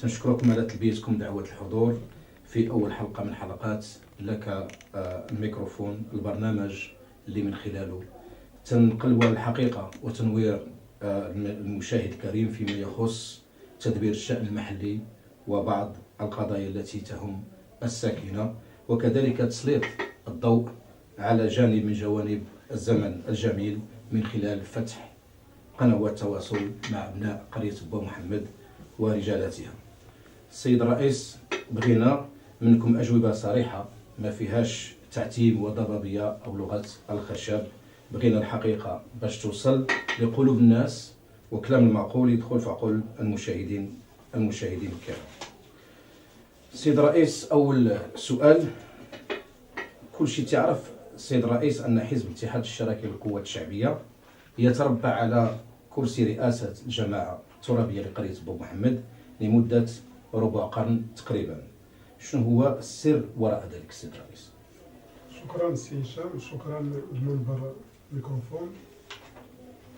تنشكركم على تلبيتكم دعوة الحضور في أول حلقة من حلقات لك الميكروفون، البرنامج اللي من خلاله تنقلب على الحقيقة وتنوير المشاهد الكريم فيما يخص تدبير الشأن المحلي وبعض القضايا التي تهم الساكنة، وكذلك تسليط الضوء على جانب من جوانب الزمن الجميل من خلال فتح قنوات تواصل مع أبناء قرية با محمد ورجالاتها. السيد الرئيس، بغينا منكم أجوبة صريحة ما فيهاش تعتيم وضبابية أو لغة الخشب. بغينا الحقيقة باش توصل لقلوب الناس، وكلام المعقول يدخل في عقول المشاهدين الكرام. السيد الرئيس، أول سؤال، كل شيء تعرف السيد الرئيس أن حزب الاتحاد الاشتراكي للقوات الشعبية يتربع على كرسي رئاسة الجماعة الترابية لقرية بو محمد لمدة ربع قرن تقريبا. شنو هو السر وراء ذلك السيد الرئيس؟ شكرا سي هشام، شكرا للمنبر ميكروفون،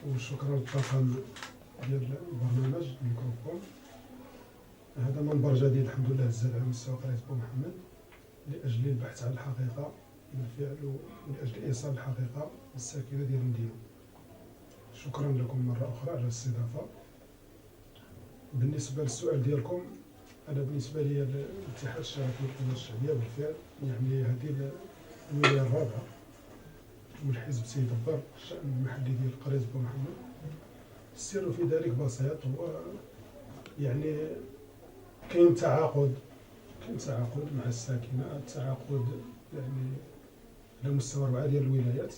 وشكرا للطاقم ديال البرنامج الميكروفون. هذا منبر جديد الحمد لله زاد على مستوى قرية بو محمد لأجل البحث عن الحقيقة بالفعل ولأجل إيصال الحقيقة للساكنة ديال المدينة. شكرا لكم مرة أخرى على الاستضافة. بالنسبة للسؤال ديالكم، أنا بالنسبة لي الاتحاد الاشتراكي للقوات الشعبية بالفعل يعني هذه الولاية الرابعة والحزب سيدبر الشأن المحلي ديال قرية بو محمد. السر في ذلك بسيط، هو يعني كاين تعاقد، كاين تعاقد مع الساكنة، التعاقد يعني على مستوى 4 ديال الولايات.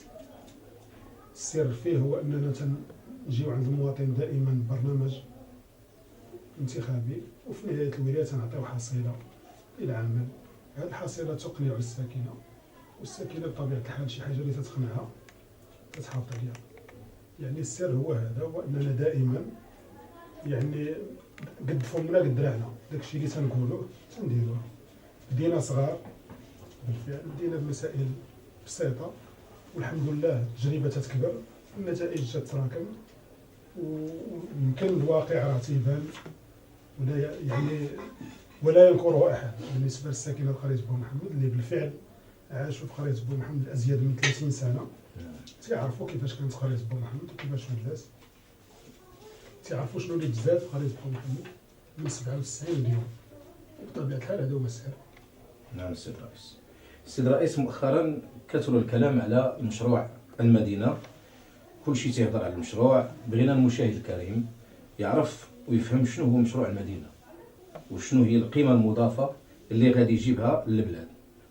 السر فيه هو أننا تنجيو عند المواطن دائما برنامج انتخابي، وفي نهاية الولاية تنعطيو حصيلة للعمل. هذه الحصيلة تقنع الساكنة، والساكنة بطبيعة الحال شي حاجة اللي تتقنعها تتحافظ عليها. يعني السر هو هذا، هو أننا دائما يعني قد فمنا قد دراعنا، داكشي اللي تنقولوه تنديروه. بدينا صغار بالفعل، بدينا بمسائل بسيطة، والحمد لله التجربة تتكبر، النتائج تتراكم، ويمكن الواقع راه تيبان ولا يعني ولا ينكره أحد. بالنسبة للساكنة قرية بو محمد اللي بالفعل عاشوا في قرية بو محمد أزيد من 30 سنة، تيعرفوا كيفاش كانت قرية بو محمد وكيفاش ولات، تيعرفوا شنو اللي تزاد في قرية بو محمد من 97 اليوم. وبطبيعة الحال هذا هو السر. نعم السيد الرئيس. السيد الرئيس، مؤخرا كثر الكلام على مشروع المدينة، كل شيء تيهضر على المشروع. بغينا المشاهد الكريم يعرف ويفهم شنو هو مشروع المدينة وشنو هي القيمة المضافة اللي غادي يجيبها للبلاد.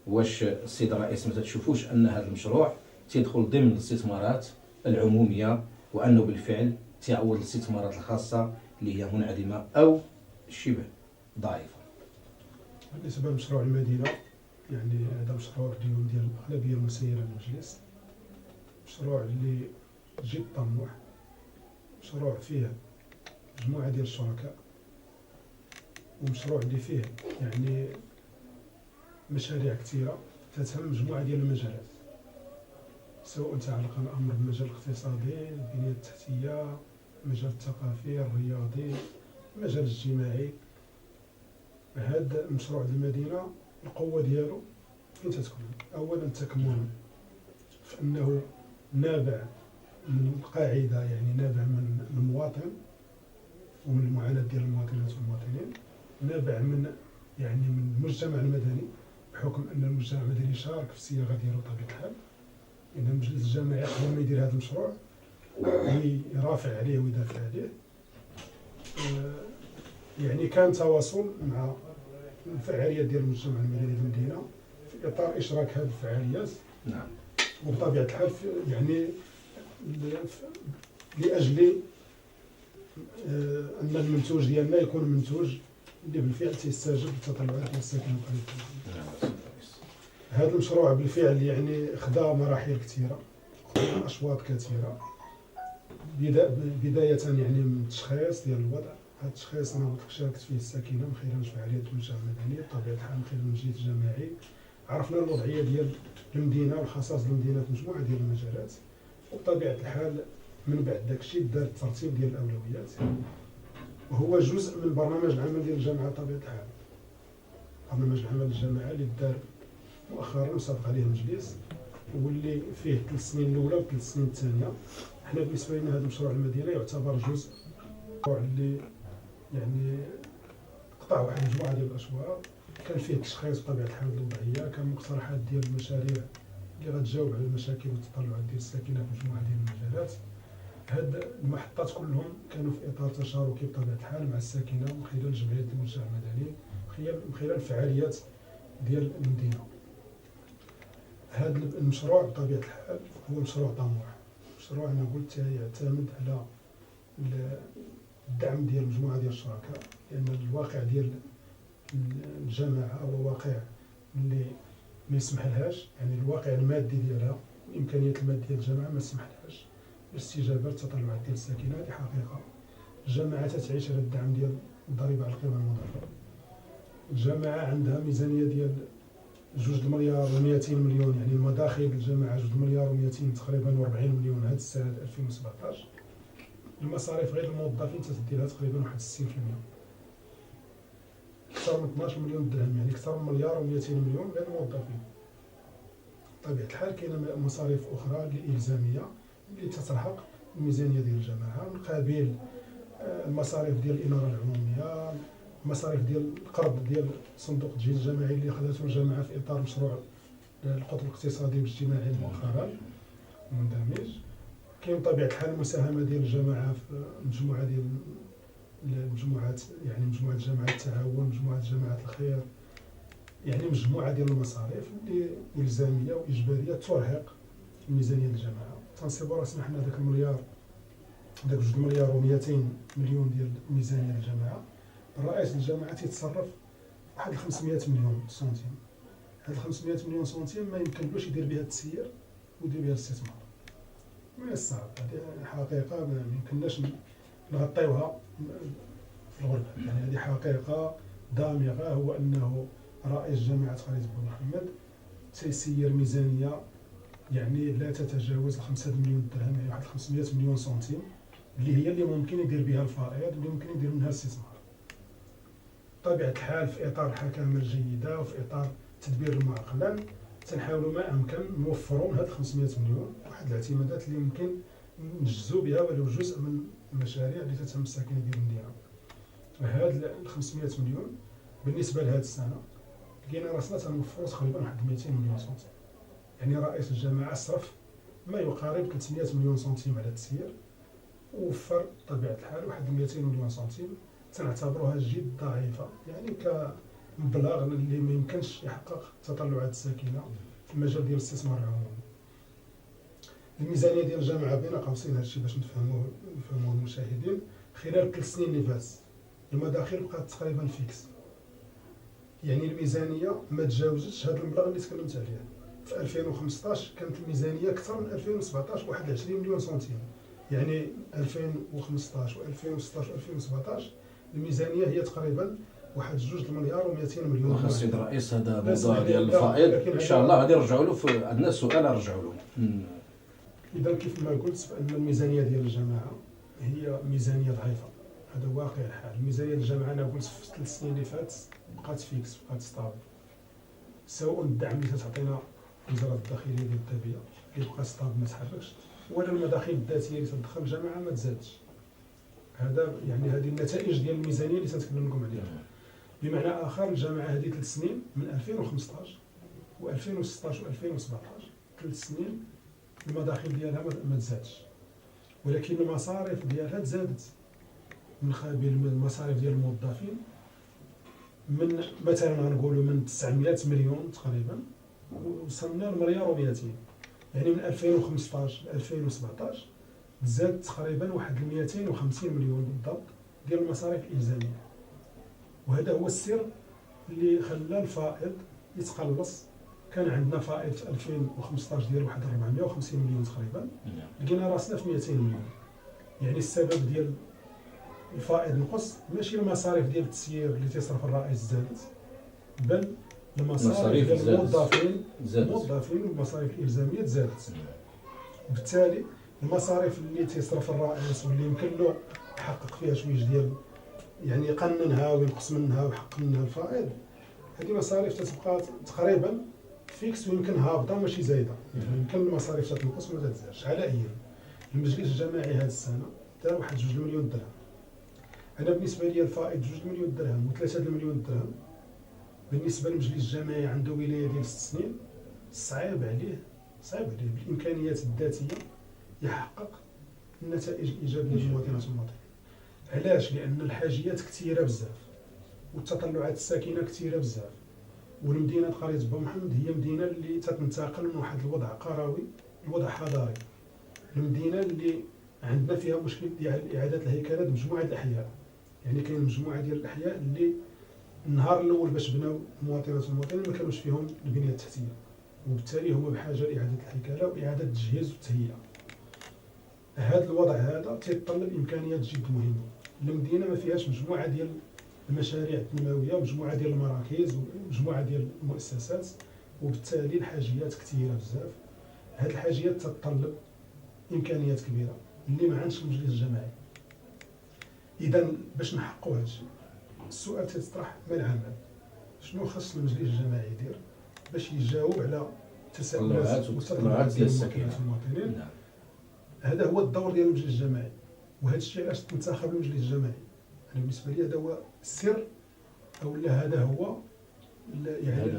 واش السيد الرئيس ما تشوفوش أن هذا المشروع تيدخل ضمن الاستثمارات العمومية، وأنه بالفعل تعوض الاستثمارات الخاصة اللي هي منعدمة أو شبه ضعيفة؟ بالنسبة لمشروع المدينة، يعني هذا مشروع اليوم ديال الأغلبية المسيرة للمجلس، مشروع اللي جد طموح، مشروع فيه مجموعة ديال الشركاء، ومشروع اللي فيه يعني مشاريع كثيرة تتهم مجموعة ديال المجالات، سواء تعلق الأمر بالمجال الاقتصادي، البنية التحتية، المجال الثقافي، الرياضي، المجال الاجتماعي. هذا المشروع ديال المدينة القوة ديالو فين تتكون؟ أولا تكمن في أنه نابع من القاعدة، يعني نابع من المواطن ومن المعاناة ديال المواطنات والمواطنين، نابع من يعني من المجتمع المدني، بحكم أن المجتمع المدني شارك في الصياغة ديالو بطبيعة الحال. لأن المجلس الجامعي قبل ما يدير هذا المشروع ويرافع عليه ويدافع عليه، يعني كان تواصل مع الفعاليات ديال المجتمع المدني في المدينة في إطار إشراك هذه الفعاليات. نعم. وبطبيعة الحال يعني لأجل أن المنتوج ديالنا يكون منتوج اللي بالفعل تيستجيب للتطلعات ديال الساكنة القرية. نعم. هذا المشروع بالفعل يعني خدا مراحل كثيرة، خدا أشواط كثيرة، بداية يعني من التشخيص ديال الوضع. هذا التشخيص أنا قلت لك شاركت فيه الساكنة من خلال فعاليات المجتمع المدني، بطبيعة الحال من خلال المجلس الجماعي. عرفنا الوضعية ديال المدينة والخصائص المدينة في مجموعة ديال المجالات، وبطبيعة الحال من بعد داكشي دار الترتيب ديال الأولويات. وهو جزء من برنامج العمل ديال الجامعة بطبيعة الحال. برنامج العمل الجامعة اللي دار مؤخرا وصادق عليه المجلس، واللي فيه 3 سنين الاولى و3 سنين الثانية. حنا بالنسبة لنا هذا مشروع المدينة يعتبر جزء اللي يعني قطع واحد المجموعة ديال الاشواط. كان فيه تشخيص بطبيعة الحال الوضعية، كان مقترحات ديال المشاريع اللي غتجاوب على المشاكل والتطلعات ديال الساكنة في مجموعة ديال المجالات. هاد المحطات كلهم كانوا في اطار تشاركي بطبيعة الحال مع الساكنة من خلال جمعية المنشاة المدني، من خلال الفعاليات ديال المدينة. هذا المشروع بطبيعة الحال هو مشروع طموح، مشروع انا قلت يعتمد على الدعم ديال مجموعة ديال الشركاء، لان الواقع ديال الجماعة هو واقع اللي ما يسمح لهاش، يعني الواقع المادي ديالها والامكانيات المادية ديال الجماعة ما يسمح لهاش الاستجابة للتطلعات ديال الساكنة. هذه حقيقة. الجماعة تتعيش على الدعم ديال الضريبة على القيمة المضافة. الجماعة عندها ميزانية ديال 2.2 مليار، يعني المداخل الجماعة 2.2 تقريبا و40 مليون هذه السنة 2017. المصاريف غير الموظفين تتدي لها تقريبا واحد 60%، اكثر من 12 مليون درهم، يعني اكثر من 1.2 مليار غير الموظفين. بطبيعة الحال كاينه مصاريف اخرى اللي الزامية اللي تترهق الميزانية ديال الجماعة، من قبيل المصاريف ديال الاناره العمومية، المصاريف ديال القرض ديال صندوق التجهيز الجماعي اللي خدته الجماعة في اطار مشروع القطب الاقتصادي والاجتماعي مؤخرا المندمج. كاين بطبيعة الحال المساهمة ديال الجماعة في مجموعة ديال المجموعات، يعني مجموعة جماعات التعاون، مجموعة جماعات الخير، يعني مجموعة ديال المصاريف اللي الزامية واجباريه ترهق الميزانية ديال الجماعة. تنصيبوا راسنا حنا داك المليار، داك 2.2 مليار ديال الميزانية ديال الجماعة. الرئيس الجماعة تيتصرف واحد 500 مليون سنتيم. هاد 500 مليون سنتيم ما يمكنلوش يدير بها التسيير ويدير بها الاستثمار، من الصعب. هذه حقيقة ما يمكنناش نغطيوها في الغربة، يعني هذه حقيقة دامغة، هو انه رئيس جامعه قرية بو محمد تيسير ميزانية يعني لا تتجاوز 5 مليون درهم، يعني واحد 500 مليون سنتيم اللي هي اللي ممكن يدير بها الفائض واللي ممكن يدير منها الاستثمار. بطبيعة الحال في اطار الحكامه الجيدة وفي اطار التدبير المعقلن تنحاولوا ما امكن نوفروا من هاد 500 مليون واحد الاعتمادات اللي ممكن نجزوا بها ولو جزء من المشاريع اللي تتهم الساكنة ديال المدينة. هاد 500 مليون بالنسبة لهاد السنة لقينا راسنا تنوفروا تقريبا واحد 200 مليون سنتيم، يعني رئيس الجماعة صرف ما يقارب 300 مليون سنتيم على التسيير، ووفر بطبيعة الحال واحد 200 مليون سنتيم تنعتبروها جد ضعيفة، يعني كمبلغ اللي ما يمكنش يحقق تطلعات الساكنة في المجال ديال الاستثمار العمومي. الميزانية ديال الجامعة بين قوسين هادشي باش نفهموه المشاهدين، خلال 3 سنين اللي فات المداخيل بقات تقريبا fixe، يعني الميزانية ما تجاوزتش هذا المبلغ اللي تكلمت عليه. في 2015 كانت الميزانية اكثر من 2017 واحد 20 مليون سنتيم، يعني 2015 و2016 و2017 الميزانية هي تقريبا واحد 2.2 مليار. واخا السيد الرئيس هذا موضوع ديال الفائض ان شاء الله غادي نرجعوا له، عندنا سؤال نرجعوا له. اذا كيف ما قلت فان الميزانية ديال الجماعة هي ميزانية ضعيفة، هذا واقع الحال. الميزانية ديال الجامعة انا قلت في 3 سنين اللي فات بقات fixe، بقات stable، سواء الدعم اللي تعطينا وزارة الداخلية ديال التربية اللي بقى stable ما تحركش، ولا المداخيل الذاتية اللي تدخل الجامعة ما تزادش. هذا يعني هذه النتائج ديال الميزانية اللي تنتكلم لكم عليها. بمعنى اخر الجامعة هذه 3 سنين من 2015 و2016 و2017 3 سنين المداخيل ديالها ما تزادش، ولكن المصاريف ديالها تزادت من قبيل المصاريف ديال الموظفين، من مثلا غنقولوا من 900 مليون تقريبا وصلنا ل 1.2 مليار، يعني من 2015 ل 2017 تزاد تقريبا واحد 250 مليون بالضبط ديال المصاريف الالزاميه. وهذا هو السر اللي خلى الفائض يتقلص. كان عندنا فائض في 2015 ديال واحد 450 مليون تقريبا، لقينا راسنا في 200 مليون. يعني السبب ديال الفائض نقص ماشي المصاريف ديال التسيير اللي تيصرف الرئيس زادت، بل المصاريف ديال الموظفين والمصاريف الالزاميه تزادت. بالتالي المصاريف اللي تيصرف الرئيس واللي يمكن له يحقق فيها شوية ديال يعني يقننها وينقص منها ويحقق منها الفائض، هذه مصاريف تتبقى تقريبا fixe ويمكن هابطة ماشي زايده، يعني يمكن المصاريف تتنقص وما تتزادش. على اي، المجلس الجماعي هذه السنة دار واحد 2 مليون درهم. انا بالنسبة لي الفائض 2 مليون درهم و3 مليون درهم بالنسبة للمجلس الجماعي عنده ولاية ديال 6 سنين، صعيب عليه، صعيب عليه بالامكانيات الذاتية يحقق النتائج الايجابية للمواطنات والمواطنين. علاش؟ لان الحاجيات كثيرة بزاف والتطلعات الساكنة كثيرة بزاف، والمدينة قرية با محمد هي مدينة اللي تتنتقل من واحد الوضع قروي لوضع حضاري. المدينة اللي عندنا فيها مشكل ديال اعاده الهيكله بمجموعه الاحياء، يعني كاين مجموعة ديال الاحياء اللي النهار الاول باش بناو المواطنات والمواطنين ما كانوش فيهم البنية التحتية، وبالتالي هو بحاجة لاعادة الهيكله واعاده التجهيز والتهيئه. هذا الوضع هذا تيتطلب امكانيات جد مهمة. المدينة ما فيهاش مجموعة ديال المشاريع التنموية ومجموعة ديال المراكز ومجموعة ديال المؤسسات، وبالتالي الحاجيات كثيرة بزاف. هذه الحاجيات تتطلب امكانيات كبيرة اللي ما عندش المجلس الجماعي. اذا باش نحققوا هذا الشيء، السؤال تيطرح: ما العمل؟ شنو خص المجلس الجماعي يدير باش يجاوب على تساؤلات وتطلعات ديال الساكنة المواطنين؟ نعم. هذا هو الدور ديال المجلس الجماعي، وهذا الشيء علاش تنتخب المجلس الجماعي. انا بالنسبة لي هذا هو السر، او لا هذا هو يعني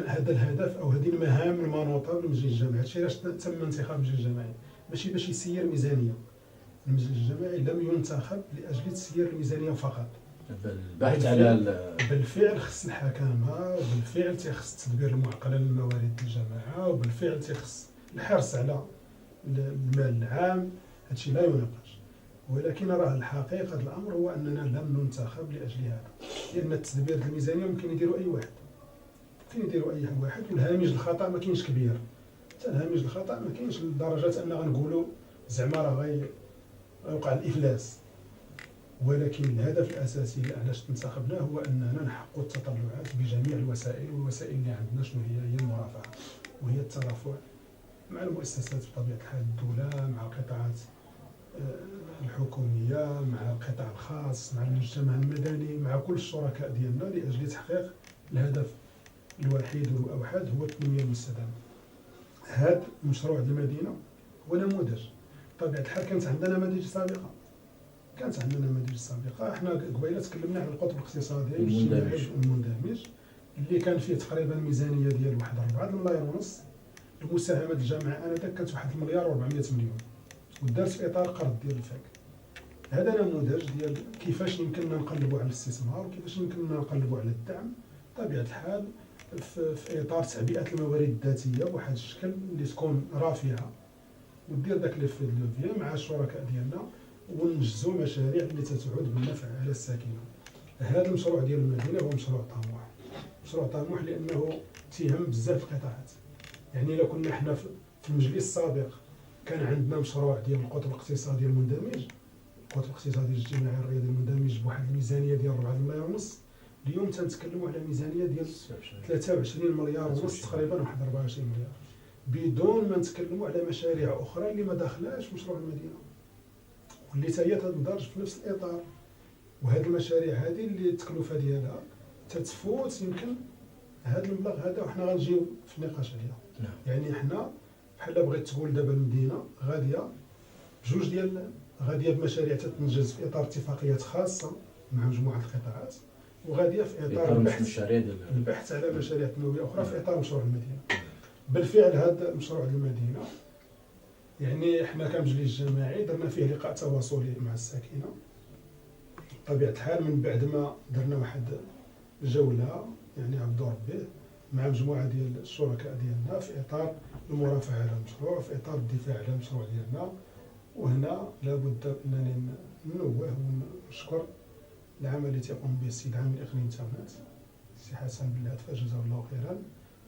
هذا الهدف او هذه المهام المنوطة بالمجلس الجماعي. هذا الشيء علاش تم انتخاب المجلس الجماعي، ماشي باش يسير ميزانية. المجلس الجماعي لم ينتخب لاجل تسيير الميزانية فقط. البحث على بالفعل خص الحكامه، وبالفعل تيخص التدبير المعقل للموارد الجماعة، وبالفعل تيخص الحرص على المال العام. هادشي لا يناقش، ولكن راه الحقيقة الامر هو اننا لم ننتخب لاجل هذا، لان التدبير الميزانية ممكن يديروا اي واحد، ممكن يديروا اي واحد، والهامش الخطا ما كاينش كبير. حتى الهامش الخطا ما كاينش لدرجة ان غنقولوا زعما راه غيوقع الافلاس. ولكن الهدف الاساسي علاش تنتخبنا هو اننا نحققوا التطلعات بجميع الوسائل، والوسائل اللي عندنا شنو هي؟ هي المرافعه وهي الترافع مع المؤسسات بطبيعة الحال، الدولة، مع القطاعات الحكومية، مع القطاع الخاص، مع المجتمع المدني، مع كل الشركاء ديالنا، لاجل تحقيق الهدف الوحيد والاوحد هو التنمية المستدامة. هذا مشروع المدينة هو نموذج. بطبيعة الحال كانت عندنا نماذج سابقه، كانت عندنا نماذج سابقه. احنا قبيلة تكلمنا على القطب الاقتصادي والاجتماعي المندمج اللي كان فيه تقريبا ميزانية ديال واحد 4 الملايير ونص. المساهمة الجامعة انذاك كانت 1 مليار و400 مليون، ودارت في اطار قرض ديال الفاك. هذا نموذج ديال كيفاش يمكننا نقلبوا على الاستثمار وكيفاش يمكننا نقلبوا على الدعم، بطبيعة الحال في اطار تعبئة الموارد الذاتية بواحد الشكل اللي تكون رافعه ودير داك l'effet de levier مع الشركاء ديالنا وننجزوا مشاريع اللي تتعود بالنفع على الساكنة. هذا المشروع ديال المدينة هو مشروع طموح، مشروع طموح لانه تيهم بزاف القطاعات. يعني الا كنا حنا في المجلس السابق كان عندنا مشروع ديال القطب الاقتصادي المندمج، القطب الاقتصادي الاجتماعي الرياضي المندمج بواحد الميزانية ديال 4 مليار ونص. اليوم تنتكلموا على ميزانية ديال 23 مليار ونص تقريبا، واحد 24 مليار، بدون ما نتكلموا على مشاريع اخرى اللي ما داخلاش في مشروع المدينة واللي حتى هي تندرج في نفس الاطار. وهذه المشاريع هذه اللي التكلفة ديالها تتفوت يمكن هذا المبلغ هذا، وحنا غنجيو في النقاش عليها. نعم. يعني حنا بحال بغيت تقول دابا المدينة غادية بجوج ديال غادية بمشاريع تتنجز في اطار اتفاقيات خاصة مع مجموعة القطاعات، وغاديه في اطار البحث على مشاريع تنموية اخرى في اطار مشروع المدينة. بالفعل هذا مشروع المدينة يعني حنا كمجلس جماعي درنا فيه لقاء تواصلي مع الساكنة بطبيعة الحال، من بعد ما درنا واحد جولة يعني عبد ربه مع مجموعة ديال الشركاء ديالنا في اطار المرافعه على المشروع، في اطار الدفاع على المشروع ديالنا. وهنا لابد انني ننوه ونشكر العمل اللي تيقوم به السيد عامل اقليم تاونات السي حسن بلعتفه جزاه الله خيرا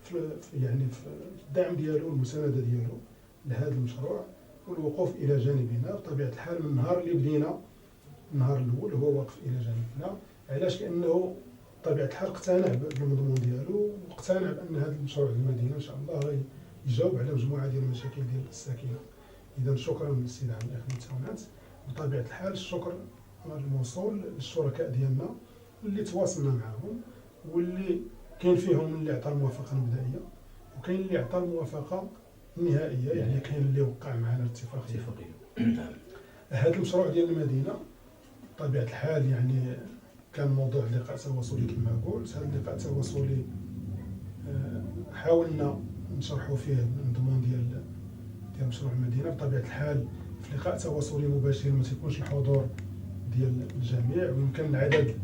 في يعني في الدعم ديالو والمسانده ديالو لهذا المشروع والوقوف الى جانبنا. بطبيعة الحال من النهار اللي بدينا، النهار الاول هو واقف الى جانبنا. علاش؟ لانه بطبيعة الحال اقتنع بالمضمون ديالو واقتنع بان هذا المشروع المدينة ان شاء الله يجاوب على مجموعة ديال المشاكل ديال الساكنة. اذا شكرا للسيد عامل اقليم تاونات. بطبيعة الحال الشكر الموصول للشركاء ديالنا اللي تواصلنا معهم، واللي كاين فيهم اللي عطى الموافقة المبدئية وكاين اللي عطى الموافقة النهائية، يعني كاين اللي وقع معنا الاتفاقية. نعم. هذا المشروع ديال المدينة بطبيعة الحال يعني كان موضوع لقاء تواصلي كما قلت. هذا اللقاء التواصلي حاولنا نشرحوا فيه المضمون ديال مشروع المدينة. بطبيعة الحال في لقاء تواصلي مباشر ما تيكونش الحضور ديال الجميع، ويمكن العدد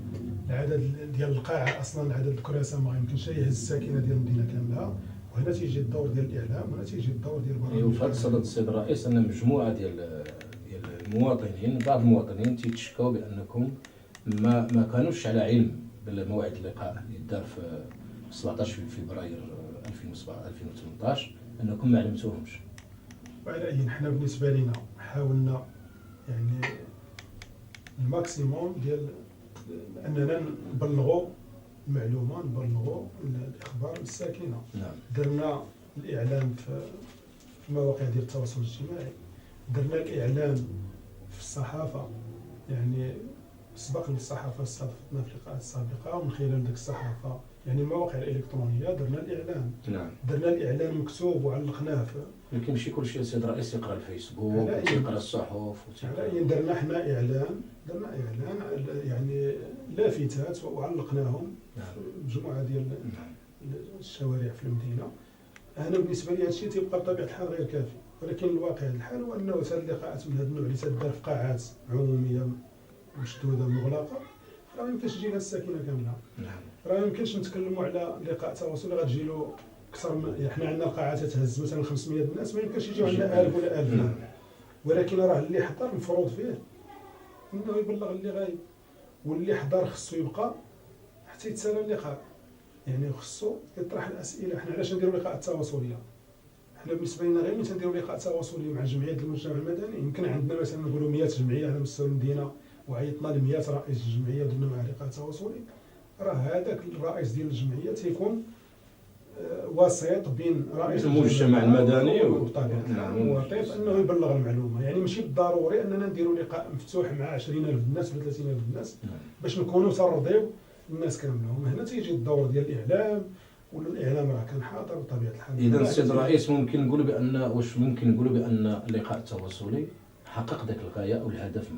ديال القاعة اصلا عدد الكراسة ما يمكنش يهز الساكنة ديال المدينة كاملة. وهنا تيجي الدور ديال الاعلام، وهنا تيجي الدور ديال البرامج. وفي هذا الصدد السيد الرئيس، ان مجموعة ديال المواطنين، بعض المواطنين تيتشكاو بانكم ما كانوش على علم بالموعد اللقاء اللي دار في 17 فبراير 2018، انكم ما علمتوهمش. وعلى اي حنا بالنسبة لنا حاولنا يعني ال maximum ديال اننا نبلغوا المعلومة، نبلغوا الاخبار للساكنه. نعم. درنا الاعلام في المواقع ديال التواصل الاجتماعي، درنا الاعلام في الصحافة، يعني سبق للصحافة استضفتنا في اللقاءات السابقة، ومن خلال ديك الصحافة يعني المواقع الالكترونية درنا الاعلام. نعم. درنا الاعلان مكتوب وعلقناه في، ولكن ماشي كلشي السيد الرئيس يقرا الفيسبوك ويقرا الصحف. درنا حنا اعلان، درنا اعلان يعني لافتات وعلقناهم. نعم. في مجموعة ديال نعم. الشوارع في المدينة. انا بالنسبة لي هادشي تيبقى بطبيعة الحال غير كافي، ولكن الواقع الحال هو انه حتى اللقاءات من هذا النوع اللي تدار في قاعات عموميه مشدودة مغلقة راه ما يمكنش تجي لها الساكنة كاملة. نعم. راه ما يمكنش نتكلموا على لقاء تواصلي غتجي له اكثر من، حنا عندنا القاعات تهز مثلا 500 الناس، ما يمكنش يجيو عندنا 1000 ولا 2000. نعم. ولكن راه اللي حضر المفروض فيه انه يبلغ اللي غايب، واللي حضر خصو يبقى حتى يتسالى اللقاء، يعني خصو يطرح الاسئلة. حنا علاش نديروا لقاء التواصليه؟ حنا بالنسبة لنا غير ملي تنديروا لقاء تواصلي مع جمعيات المجتمع المدني، يمكن عندنا مثلا نقولوا 100 جمعية على مستوى المدينة، وعيطنا ل 100 رئيس جمعية ودرنا معاه لقاء تواصلي، راه هذاك الرئيس ديال الجمعية تيكون وسيط بين رئيس المجتمع المدني وبطبيعة الحال المواطن انه يبلغ المعلومة. يعني ماشي بالضروري اننا نديروا لقاء مفتوح مع 20000 الناس ولا 30000 الناس باش نكونوا ترضيو الناس كاملهم. هنا تيجي الدور ديال الاعلام، والاعلام راه كان حاضر بطبيعة الحال. اذا السيد الرئيس ممكن نقولوا بان، واش ممكن نقولوا بان اللقاء التواصلي حقق ذاك الغاية او الهدف؟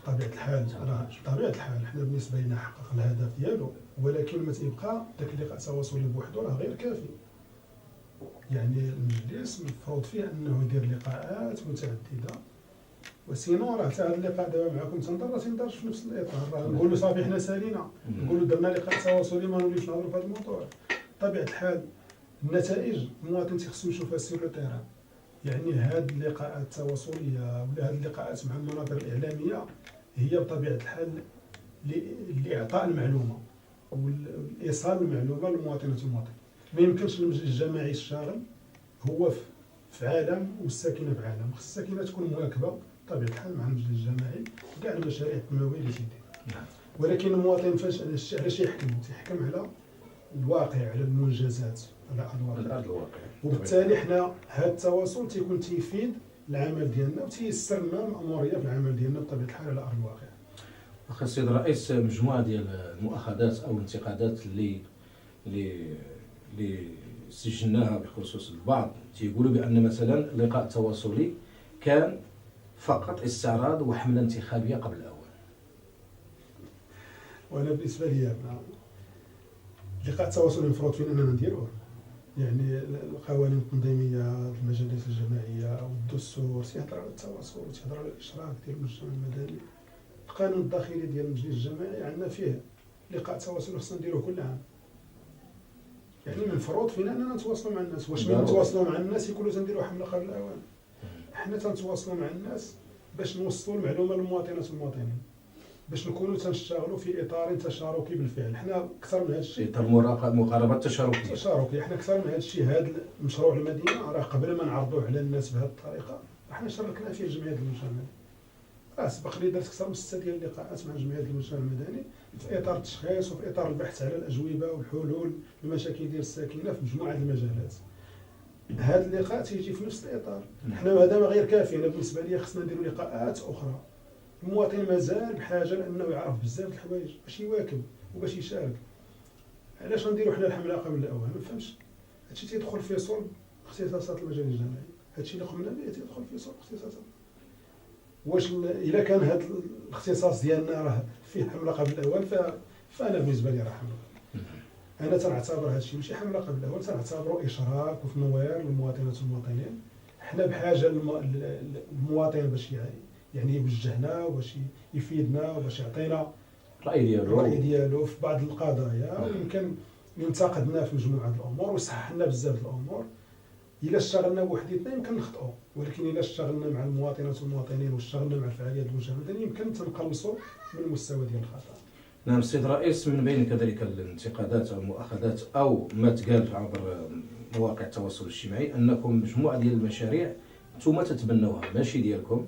بطبيعة الحال راه بطبيعة الحال حنا بالنسبة لنا حقق الهدف ديالو، ولكن ما تيبقى داك اللقاء التواصلي بوحدو راه غير كافي. يعني المجلس المفروض فيه انه يدير لقاءات متعددة، و sinon راه حتى هذا اللقاء دابا معكم تنظر راه تيندارش في نفس الاطار، راه نقولوا صافي حنا سالينا، نقولوا درنا لقاء تواصلي ما نوليوش نهضروا في هذا الموضوع. بطبيعة الحال النتائج المواطن تيخصو يشوفها sur le terrain، يعني هاد اللقاءات التواصليه ولا هاد اللقاءات مع المنابر الاعلامية هي بطبيعة الحال لاعطاء المعلومة والايصال المعلومة للمواطنات والمواطنين. ما يمكنش المجلس الجماعي الشاغل هو في عالم والساكنه في عالم، خص الساكنة تكون مواكبة بطبيعة الحال مع المجلس الجماعي في كاع المشاريع التنموية اللي تيدير. ولكن المواطن فاش علاش يحكم؟ تيحكم على الواقع، على المنجزات، على ارض الواقع. وبالتالي حنا هذا التواصل تيكون تيفيد العمل ديالنا وتيسر لنا الاموريه في العمل ديالنا بطبيعة الحال على ارض الواقع. اخي السيد الرئيس، مجموعة ديال المؤاخذات او الانتقادات اللي سجلناها بخصوص البعض تيقولوا بان مثلا اللقاء التواصلي كان فقط استعراض وحمله انتخابية قبل الاول. وانا بالنسبة لي اللقاء التواصلي المفروض فينا اننا نديروه، يعني القوانين التنظيمية المجالس الجماعية والدستور تيهضر على التواصل وتيهضر على الاشراك ديال المجتمع المدني. القانون الداخلي ديال المجلس الجماعي عندنا فيه لقاء تواصل خصنا نديروه كل عام، يعني من المفروض فينا اننا نتواصلوا مع الناس. واش من نتواصلوا مع الناس يقولوا تنديروا حمله قبل الاوان؟ حنا تنتواصلوا مع الناس باش نوصلوا المعلومة للمواطنات والمواطنين، باش نكونوا تنشتغلوا في اطار تشاركي بالفعل. حنا اكثر من هذا الشيء، اطار مقاربة تشاركيه. تشاركي. حنا اكثر من هذا الشيء، هذا المشروع المدينة راه قبل ما نعرضوه على الناس بهذه الطريقة حنا شاركنا فيه جمعيات المجتمع المدني. راه سبق لي درت اكثر من 6 ديال اللقاءات مع جمعيات المجتمع المدني في اطار التشخيص وفي اطار البحث على الاجوبة والحلول المشاكل ديال الساكنة في مجموعة المجالات. هذا اللقاء تيجي في نفس الاطار. حنا هذا ما غير كافي. انا بالنسبة لي خصنا نديروا لقاءات اخرى المواطن مازال بحاجة لانه يعرف بزاف الحوايج باش يواكب وباش يشارك. علاش غنديروا حنا الحملة قبل الاوان؟ ما فهمش. هادشي تيدخل في صلب اختصاصات المجالس الجماعي، هادشي اللي قمنا به تيدخل في صلب اختصاصات. واش الا كان هذا الاختصاص ديالنا راه فيه حمله قبل الاوان، فانا بالنسبة لي راه حمله. انا تنعتبر هادشي ماشي حمله قبل الاوان، تنعتبره اشراك وتنوير للمواطنات والمواطنين. حنا بحاجة للمواطن باش يعني يوجهنا وباش يفيدنا وباش يعطينا الراي ديالو في بعض القضايا، ويمكن ينتقدنا في مجموعة الامور ويصحح لنا بزاف الامور. الا اشتغلنا بوحديتنا يمكن نخطئوا، ولكن الا اشتغلنا مع المواطنات والمواطنين واشتغلنا مع الفعاليات المجتمع المدني يمكن تنقلصوا من المستوى ديال الخطا. نعم السيد الرئيس، من بين كذلك الانتقادات او المؤاخذات او ما تقال عبر مواقع التواصل الاجتماعي انكم مجموعة ديال المشاريع انتم تتبنوها ماشي ديالكم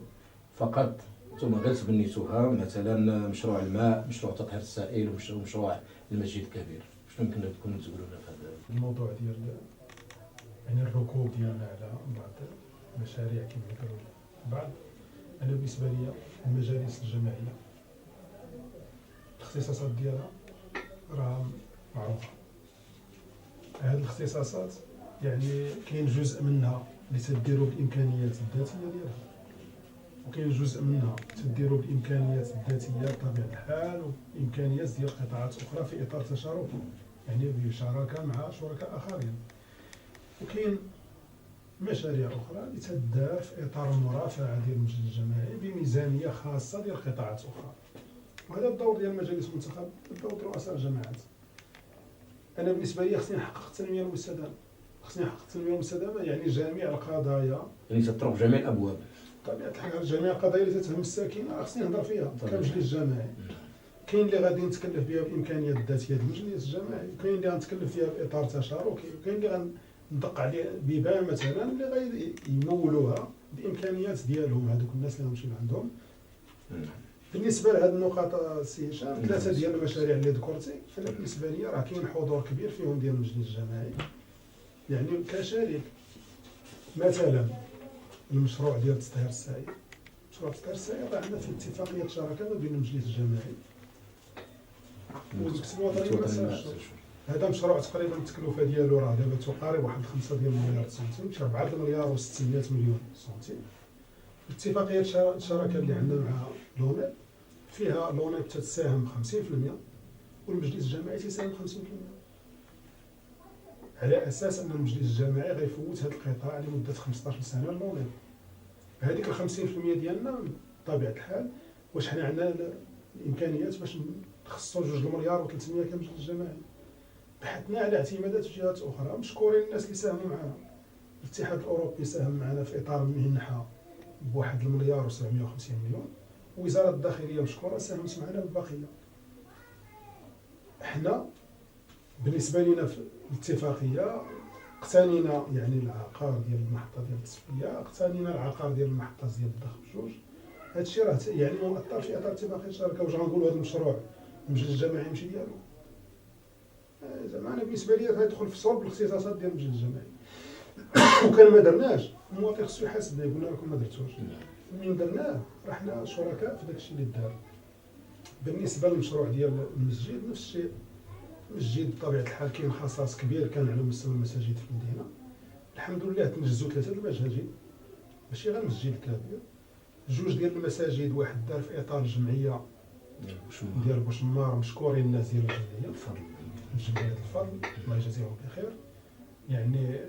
فقط، انتم غير تبنيتوها، مثلا مشروع الماء، مشروع تطهير السائل، ومشروع المسجد الكبير. شنو يمكن لكم تقولوا لنا في هذا الموضوع ديال يعني الركوب ديالنا على بعض المشاريع كما قالوا بعض؟ انا بالنسبة لي المجالس الجماعية الاختصاصات ديالها راه معروفة. هذه الاختصاصات يعني كاين جزء منها اللي تديروا بالامكانيات الذاتية ديالها، وكاين جزء منها تديروا بالامكانيات الذاتية بطبيعة الحال وامكانيات ديال قطاعات اخرى في اطار تشاركي، يعني بشراكه مع شركاء اخرين. وكاين مشاريع اخرى اللي تدار في اطار المرافعه ديال المجلس الجماعي بميزانيه خاصة ديال قطاعات اخرى. وهذا الدور ديال المجالس المنتخب، الدور ديال رؤساء الجماعات. انا بالنسبة لي خصني نحقق التنمية المستدامة، خصني نحقق التنمية المستدامة يعني جميع القضايا، يعني تطرق جميع الابواب. بطبيعة الحال جميع القضايا اللي تتهم الساكنة خصني نهضر فيها كمجلس جماعي. كاين اللي غادي نتكلف بها بالامكانيات الذاتية ديال المجلس الجماعي، وكاين اللي غنتكلف فيها باطار تشاركي، وكاين اللي غندق عليه بيبان مثلا اللي غادي يمولوها بامكانيات ديالهم هذوك الناس اللي غنمشيو عندهم. بالنسبة لهذه النقاط السي هشام، ثلاثة ديال المشاريع اللي ذكرتي، فانا بالنسبة لي راه كاين حضور كبير فيهم ديال المجلس الجماعي يعني كشريك. مثلا المشروع ديال التطهير السائل، مشروع التطهير السائل راه عندنا في اتفاقية شراكة ما بين المجلس الجماعي والمكتب الوطني للماء. هذا مشروع تقريبا التكلفة ديالو راه دابا تقارب واحد 5 ديال المليار سنتيم، شي 4 المليار و600 مليون سنتيم. اتفاقية الشراكة اللي عندنا مع l'ONEP فيها l'ONEP تتساهم 50% والمجلس الجماعي تيساهم 50%، على اساس ان المجلس الجماعي غيفوت هذا القطاع لمدة 15 سنة l'ONEP. هذيك ال 50% ديالنا بطبيعة الحال واش حنا عندنا الامكانيات باش نخصصوا 2 مليار و300 كمجلس جماعي؟ بحثنا على اعتمادات جهات اخرى، مشكورين الناس اللي ساهموا معنا. الاتحاد الاوروبي ساهم معنا في اطار منحه ب1 مليار و750 مليون، وزارة الداخلية مشكورة ساهمت معنا بالبقيه. حنا بالنسبة لنا في الاتفاقية اقتنينا يعني العقار ديال المحطة ديال التصفية، اقتنينا العقار ديال المحطة ديال الضخ بجوج. هادشي راه يعني مؤطر في اطار اتفاقية الشراكة. واش غنقولوا هذا المشروع المجلس الجماعي ماشي ديالو؟ زعما انا بالنسبة لي غيدخل في صلب الاختصاصات ديال المجلس الجماعي. وكان ما درناش المواطن خصو يحاسبنا، يقول لنا راكم ما درتوش. من درناه راه حنا شركاء في داكشي اللي دار. بالنسبة للمشروع ديال المسجد نفس الشيء. المسجد بطبيعة الحال كاين خصاص كبير كان على مستوى المساجد في المدينة. الحمد لله تنجزوا 3 المساجد، ماشي غير المسجد الكبير، 2 ديال المساجد، واحد دار في اطار الجمعية ديال بوشمار، مشكورين الناس ديال الجمعية الفضل، جمعية الفضل الله يجازيهم بخير، يعني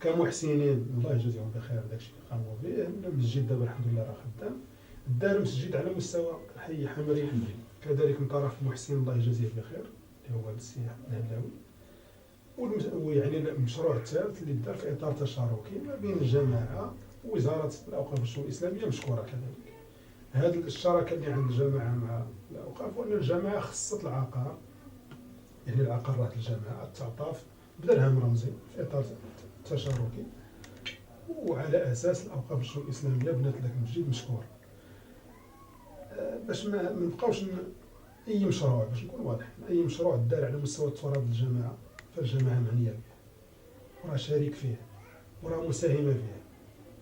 كمحسنين الله يجازيهم بخير داكشي اللي قاموا به. المسجد دابا الحمد لله راه خدام. دار مسجد على مستوى حي حمري كذلك من طرف المحسن الله يجازيه بخير اللي هو السي الهلاوي. ويعني المشروع الثالث اللي دار في اطار تشاركي ما بين الجماعة ووزارة الاوقاف والشؤون الاسلامية مشكورة كذلك. هذه الشراكة اللي عند الجماعة مع الاوقاف، وان الجماعة خصت العقار، يعني العقار راه الجماعة تعطاف بدرهم رمزي في اطار تشاركي، وعلى اساس الاوقاف والشؤون الاسلامية بنات لك المسجد مشكور. باش ما نبقاوش اي مشروع، باش نكون واضح، اي مشروع دار على مستوى التراب الجماعة فالجماعه معنية به وراه شريك فيه وراه مساهمة فيه.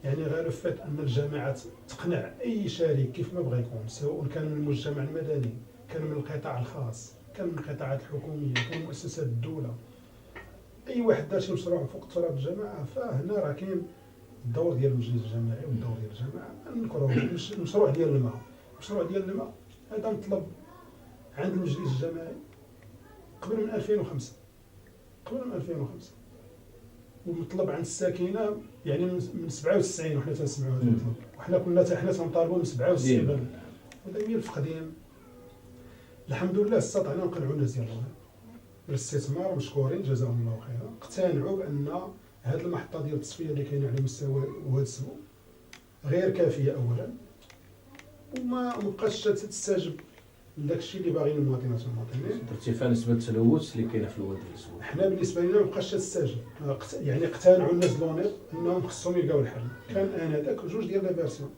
يعني غير fait ان الجماعات تقنع اي شريك كيف ما بغى يكون، سواء كان من المجتمع المدني، كان من القطاع الخاص، كان من القطاعات الحكوميه، كان من مؤسسات الدوله، اي واحد دار شي مشروع فوق تراب الجماعه، فهنا راه كاين الدور ديال المجلس الجماعي والدور ديال الجماعه. نكرهوا المشروع ديال الماء، المشروع ديال الماء هذا مطلب عند المجلس الجماعي قبل من 2005، قبل من 2005، ومطلب عند الساكنة يعني من 97 وحنا تنسمعوا هذا المطلب، وحنا كنا حنا تنطالبوا من 97. هذا ملف قديم. الحمد لله استطعنا نقنعوا الناس ديال الاستثمار، مشكورين جزاهم الله خيرا، اقتنعوا بان هذه المحطة ديال التصفية اللي كاينه على مستوى واد سبو غير كافيه اولا، وما بقاتش تستجب لداك الشيء اللي باغيين المواطنات والمواطنين. ارتفاع نسبه التلوث اللي كاينه في الواد ديال سبو، حنا بالنسبة لنا ما بقاش تستجب، يعني اقتنعوا الناس l'ONEP انهم خصهم يلقاو الحل. كان انذاك جوج ديال les versions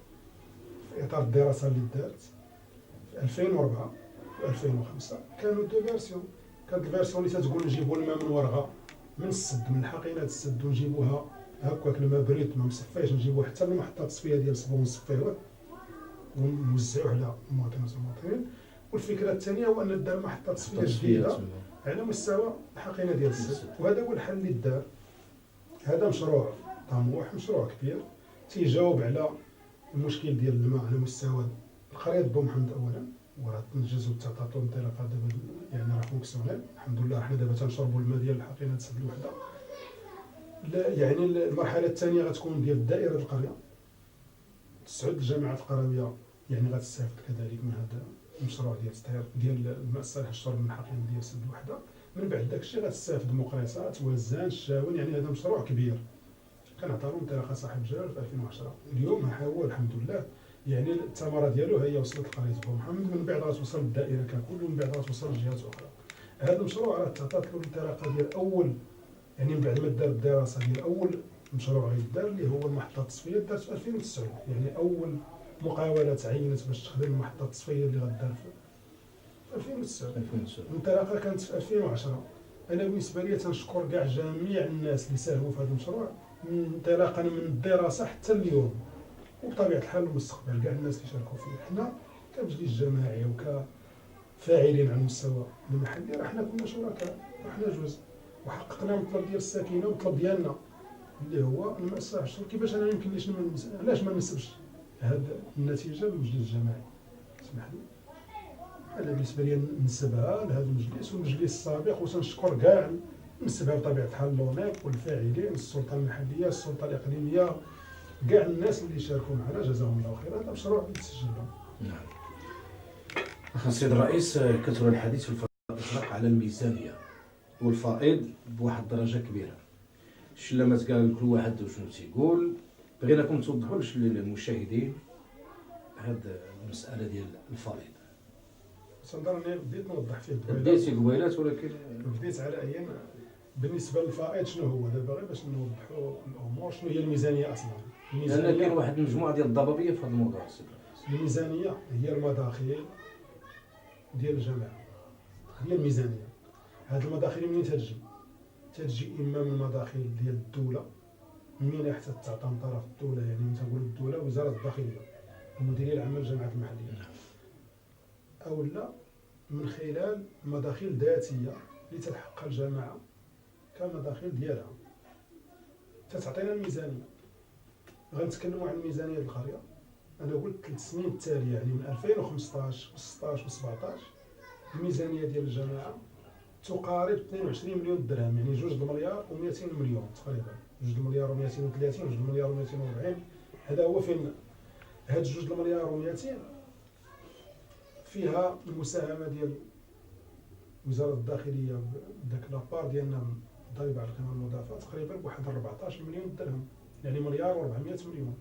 في اطار الدراسة اللي دارت في 2004 و2005، كانوا deux versions. كانت ال version اللي تتقول نجيبوا الماء من ورغه، من السد، من حقينات السد، ونجيبوها هكاك الماء brut ما مصفيش، نجيبوه حتى للمحطه التصفية ديال سبو ونصفيوه ونوزعوه على المواطنات والمواطنين. والفكرة الثانية هو ان دار محطة تصفية جديدة على مستوى الحقينه ديال السد، وهذا هو الحل اللي دار. هذا مشروع طموح، مشروع كبير تيجاوب على المشكل ديال الماء على مستوى القرية بو محمد اولا، وراه تنجز وتعطاتو انطلاقة دابا، يعني راه fonctionnel الحمد لله. حنا دابا تنشربوا الماء ديال الحقينه السد الوحدة. يعني المرحلة الثانية غتكون ديال دائرة القرية، تسعود الجامعات القرويه يعني غتستافد كذلك من هذا المشروع ديال التطهير ديال الماء الصالح للشرب من الحقينه ديال السد الوحدة. من بعد داك الشيء غتستافد مقريصات، وزان، الشاون، يعني هذا مشروع كبير كنعطى انطلاقة صاحب الجلاله في 2010. اليوم ها هو الحمد لله، يعني الثمرة ديالو هي وصلت لقرية بو محمد، من بعد غتوصل للدائره ككل، ومن بعد غتوصل لجهات اخرى. هذا المشروع راه تعطات له الانطلاقة ديال اول، يعني من بعد ما دار الدراسة ديال اول مشروع غيدار اللي هو المحطة التصفية، دارت في 2009، يعني اول مقاوله تعينت باش تخدم المحطة التصفية اللي غدار في 2009. الانطلاقة كانت في 2010. انا بالنسبة لي تنشكر كاع جميع الناس اللي ساهموا في هذا المشروع انطلاقا من الدراسة حتى اليوم، وبطبيعة الحال المستقبل كاع الناس اللي شاركوا فيه. حنا كمجلس جماعي وكفاعلين على المستوى المحلي راه حنا كنا شركاء، راه حنا جزء، وحققنا المطلب ديال الساكنة والمطلب ديالنا اللي هو الماء الصالح للشرب. كيفاش انا يمكن ليش علاش ما نسبش هذه النتيجة للمجلس الجماعي؟ اسمح لي، انا بالنسبة لي نسبها لهذا المجلس والمجلس السابق، وتنشكر كاع نسبها بطبيعة الحال l'ONEP والفاعلين، السلطة المحلية، السلطة الاقليمية، كاع الناس اللي شاركوا معنا جزاهم الله خير. هذا مشروع يتسجل لهم. نعم. أخي السيد الرئيس، كثر الحديث في الإطلاق على الميزانية والفائض بواحد الدرجة كبيرة. شلا ما تقال كل واحد وشنو تيقول، بغيناكم توضحوا للمشاهدين هاد المسألة ديال الفائض. تنظن بديت نوضح فيه بديتي قبيلات، ولكن بديت على ايام. بالنسبة للفائض شنو هو دابا، غير باش نوضحوا الامور، شنو هي الميزانية اصلا؟ لان كاين واحد المجموعة ديال الضبابيه في هذا الموضوع. الميزانية هي المداخيل ديال الجماعة، هي الميزانية. هاد المداخيل منين تتجي؟ تتجي اما من المداخيل ديال الدولة، من حتى تعطى من طرف الدولة، يعني تنقول الدولة وزارة الداخلية، المديرية العامة للجامعات المحلية، او لا من خلال مداخيل ذاتية اللي تلحقها الجماعة كمداخيل ديالها تتعطينا الميزانية. غنتكلموا عن الميزانية ديال القرية. انا قلت 3 سنين التالية، يعني من 2015 و16 و17 الميزانية ديال الجماعة تقارب 22 مليون درهم، يعني 2 مليار و200 مليون تقريبا، 2 مليار و230، 2 مليار و240. هذا هو فين هاد 2 مليار و200 فيها المساهمة ديال وزارة الداخلية بداك la part ديالنا الضريبة على القيمة المضافة تقريبا بواحد 14 مليون درهم، يعني مليار و400 مليون.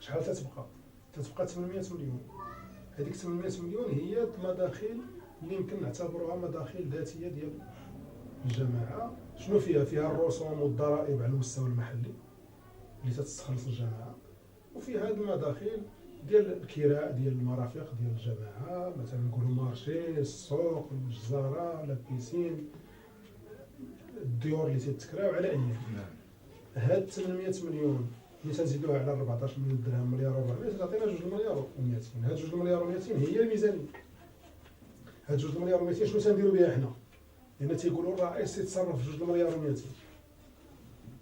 شحال تتبقى؟ تتبقى 800 مليون. هذيك 800 مليون هي المداخيل اللي يمكن نعتبروها مداخيل ذاتية ديال الجماعة. شنو فيها؟ فيها الرسوم والضرائب على المستوى المحلي اللي تتستخلص الجماعة، وفيها هذه المداخيل ديال الكراء ديال المرافق ديال الجماعة، مثلا نقولوا marché، السوق، الجزاره، la piscine، الديور اللي تتكراو على اي. هاد 800 مليون ملي تنزيدوها على 14 مليون درهم مليار و400 تعطينا 2 مليار و200. هاد 2 مليار و200 هي الميزانية. هاد 2 مليار و200 شنو تنديروا بها حنا؟ لان تيقولوا الرئيس يتصرف في 2 مليار و200.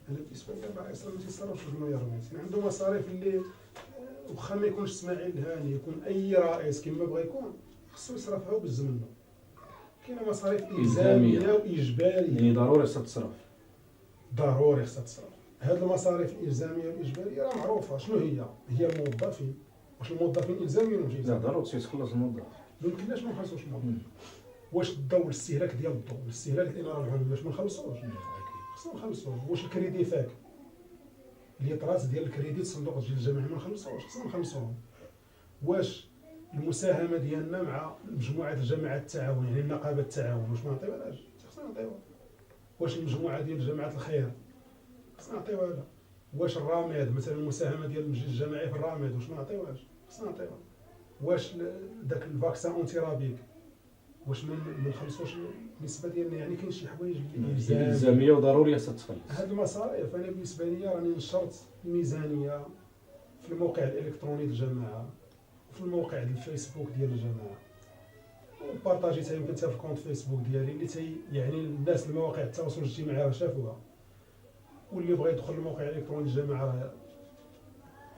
انا بالنسبة لي الرئيس راه ما تيتصرفش في 2 مليار و200، عنده مصاريف اللي واخا ما يكونش اسماعيل الهاني، يكون اي رئيس كما بغى يكون، خصو يصرفها وبز منه. كاينه مصاريف الزامية واجباريه، يعني ضروري خصها تصرف، ضروري خصها تصرف. هاد المصاريف الالزاميه والاجباريه راه معروفة شنو هي؟ هي الموظفين. واش الموظفين الزاميين ولا ماشي؟ لا، ضروري خصو يتخلص الموظف، ما يمكنناش ما نخلصوش الموظف. واش الضوء، الاستهلاك ديال الضوء، الاستهلاك الاناره العمومية، واش ما نخلصوش؟ خصنا نخلصوه. واش ال crédit FEC، اليطرات ديال الكريدي الصندوق ديال الجماعي، ما نخلصوش؟ خصنا نخلصوهم. واش المساهمة ديالنا مع مجموعة الجماعات التعاون، يعني النقابة التعاون، واش ما نعطيوهاش؟ خصنا نعطيوها. واش المجموعة ديال جماعة الخير، خصنا نعطيوها لها. واش الراميد مثلا، المساهمة ديال المجلس الجماعي في الراميد، واش ما نعطيوهاش؟ خصنا نعطيوها. واش داك ال vaccin antirabique، واش ما نخلصوش النسبة ديالنا؟ يعني كاين شي حوايج اللي الزامية وضرورية تتخلص. هاد المصاريف انا بالنسبة لي راني نشرت الميزانية في الموقع الالكتروني للجماعة وفي الموقع ديال الفيسبوك ديال الجماعة، وبارطاجيتها يمكن حتى في ال compte فيسبوك ديالي اللي تي يعني الناس المواقع التواصل الاجتماعي راه شافوها، واللي بغى يدخل الموقع الالكتروني للجماعة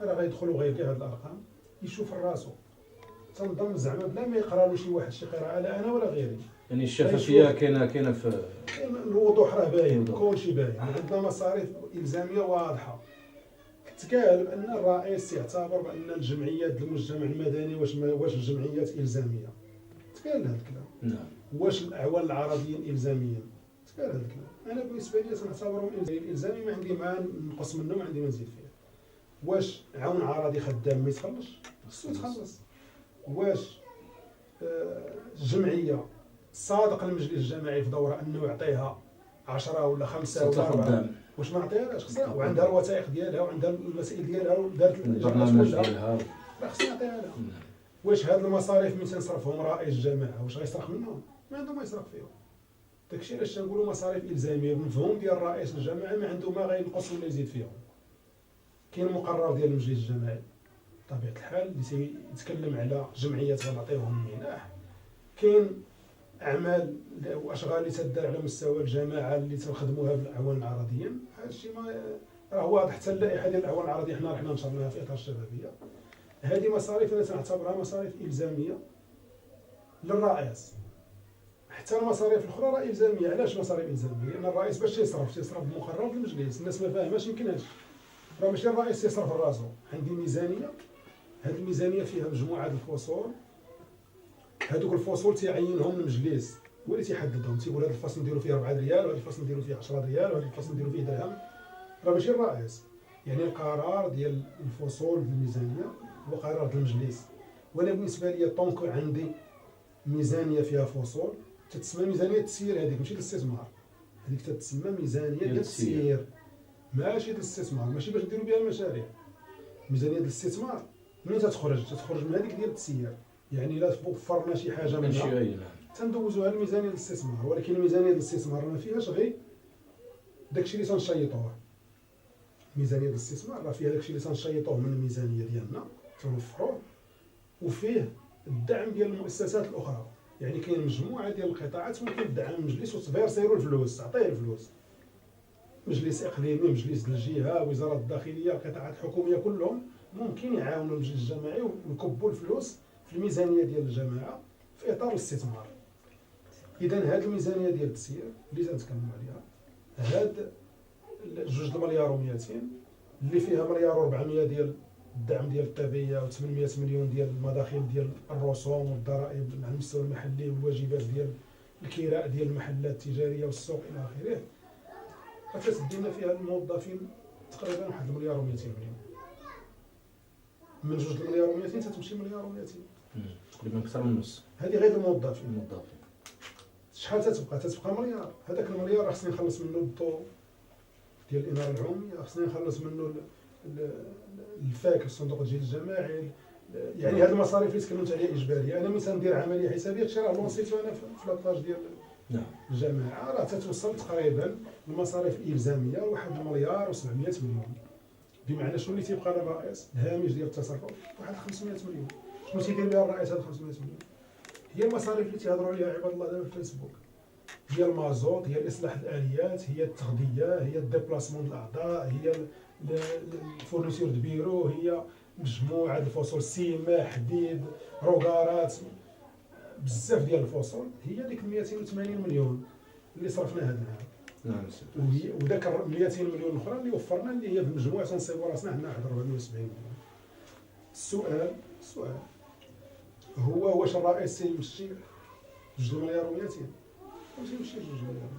راه غيدخل وغيلقى هاد الارقام، يشوف راسو. تنظن زعما بلا ما يقرا له شي واحد شي قراءة، لا انا ولا غيري. يعني الشفافية كاينه في الوضوح، راه باين، كلشي باين. عندنا مصاريف الزامية واضحة. تقال بان الرئيس يعتبر بان الجمعيات المجتمع المدني واش الجمعيات الزامية، تقال هذا الكلام. نعم. واش الاعوان العربيين الزاميين، تقال هذا الكلام. انا بالنسبة لي تنعتبرهم الزامي، ما عندي ما نقص منه، ما عندي ما نزيد فيه. واش عون عرضي خدام ما يتخلص؟ خصو يتخلص. واش الجمعية صادق المجلس الجماعي في دوره انه يعطيها 10 ولا 5 ولا 4، واش ما نعطيهاش؟ خصها، وعندها الوثائق ديالها وعندها المسائل ديالها ودارت البرنامج ديالها، راه خصنا نعطيها لها. واش هاد المصاريف من تنصرفهم رئيس الجماعة واش غيصرف منهم؟ ما عنده ما يصرف فيهم. داكشي علاش تنقولوا مصاريف الزامية بالمفهوم ديال رئيس الجماعة، ما عنده ما غينقص ولا يزيد فيهم. كاين مقرر ديال المجلس الجماعي بطبيعة الحال اللي تيتكلم على جمعيات غنعطيوهم منح، كاين اعمال واشغال اللي تدار على مستوى الجماعة اللي تنخدموها بالاعوان العرضيين. هذا الشيء ما راه واضح، حتى اللائحة ديال الاعوان العرضية حنا رحنا نشرناها في اطار الشبابية. هذه مصاريف انا تنعتبرها مصاريف الزامية للرئيس. حتى المصاريف الاخرى راه الزامية. علاش مصاريف الزامية؟ لان الرئيس باش يصرف تيصرف بمقرر المجلس. الناس ما فاهماش يمكن هادشي، راه ماشي الرئيس يصرف راسو. عندي ميزانية، هذه الميزانية فيها مجموعة الفصول، هذوك الفصول تيعينهم المجلس هو اللي تيحددهم، تيقول هذا الفصل نديرو فيه 4 ريال، وهذا الفصل نديرو فيه 10 ريال، وهذا الفصل نديرو فيه درهم. راه ماشي الرئيس، يعني القرار ديال الفصول في الميزانية هو قرار ديال المجلس. وانا بالنسبة لي tant que عندي ميزانية فيها فصول تتسمى ميزانية التسيير، هذيك ماشي الاستثمار، هذيك تتسمى ميزانية ديال التسيير ماشي ديال الاستثمار، ماشي باش نديرو بها المشاريع. ميزانية ديال الاستثمار منين تتخرج؟ تتخرج من هذيك ديال التسيير، يعني الا وفرنا شي حاجة منها تندوزوها لميزانيه الاستثمار. ولكن الميزانية ديال الاستثمار ما فيهاش غير داكشي اللي تنشيطوه. ميزانية الاستثمار راه فيها داكشي اللي تنشيطوه من الميزانية ديالنا تنوفروه، وفيه الدعم ديال المؤسسات الاخرى. يعني كاين مجموعة ديال القطاعات ممكن تدعم المجلس وتفيرسيرو الفلوس، تعطيه الفلوس، مجلس اقليمي، مجلس الجهة، وزارة الداخلية، القطاعات الحكومية، كلهم ممكن يعاونوا المجلس الجماعي ويكبوا الفلوس في الميزانية ديال الجماعة في اطار الاستثمار. اذا هذه الميزانية ديال التسيير اللي تنتكلموا عليها، هاد 2 مليار و200 اللي فيها 1.4 مليار ديال الدعم ديال الطبية و800 مليون ديال المداخيل ديال الرسوم والضرائب على المستوى المحلي والواجبات ديال الكراء ديال المحلات التجارية والسوق الى اخره، فتدينا فيها الموظفين تقريبا 1.2 مليار. من 2 مليار و200 تتمشي 1.2 مليار تقريبا، اكثر من النص. هذه غير الموظفين. شحال تتبقى؟ تتبقى مليار. هذاك المليار خصني نخلص منه الضوء ديال الاناره العمومية، خصني نخلص منه الفاك الصندوق الجيل الجماعي. يعني هذه المصاريف اللي تكلمت عليها اجباريه. انا ملي تندير عملية حسابيه هادشي راه لونسيتو انا في la page ديال الجماعة، راه تتوصل تقريبا المصاريف الالزاميه 1.7 مليار. بمعنى شنو اللي تيبقى للرئيس؟ الهامش ديال التصرف واحد 500 مليون. شنو تيدير بها الرئيس هاد 500 مليون؟ هي المصاريف اللي تيهضروا عليها عباد الله دابا في الفيسبوك، هي المازوت، هي الاصلاح الاليات، هي التغذيه، هي ال déplacement الاعضاء، هي ال fournitures de bureau، هي مجموعة الفصول، ciment، حديد، روكارات، بزاف ديال الفصول. هي ديك 280 مليون اللي صرفنا هذا العام. نعم. وداك 200 مليون الاخرى اللي وفرنا، اللي هي في المجموع تنصيبوا راسنا عندنا واحد 470 مليون. السؤال هو واش الرئيس تيمشي 2 مليار و200؟ واش يمشي 2 مليار؟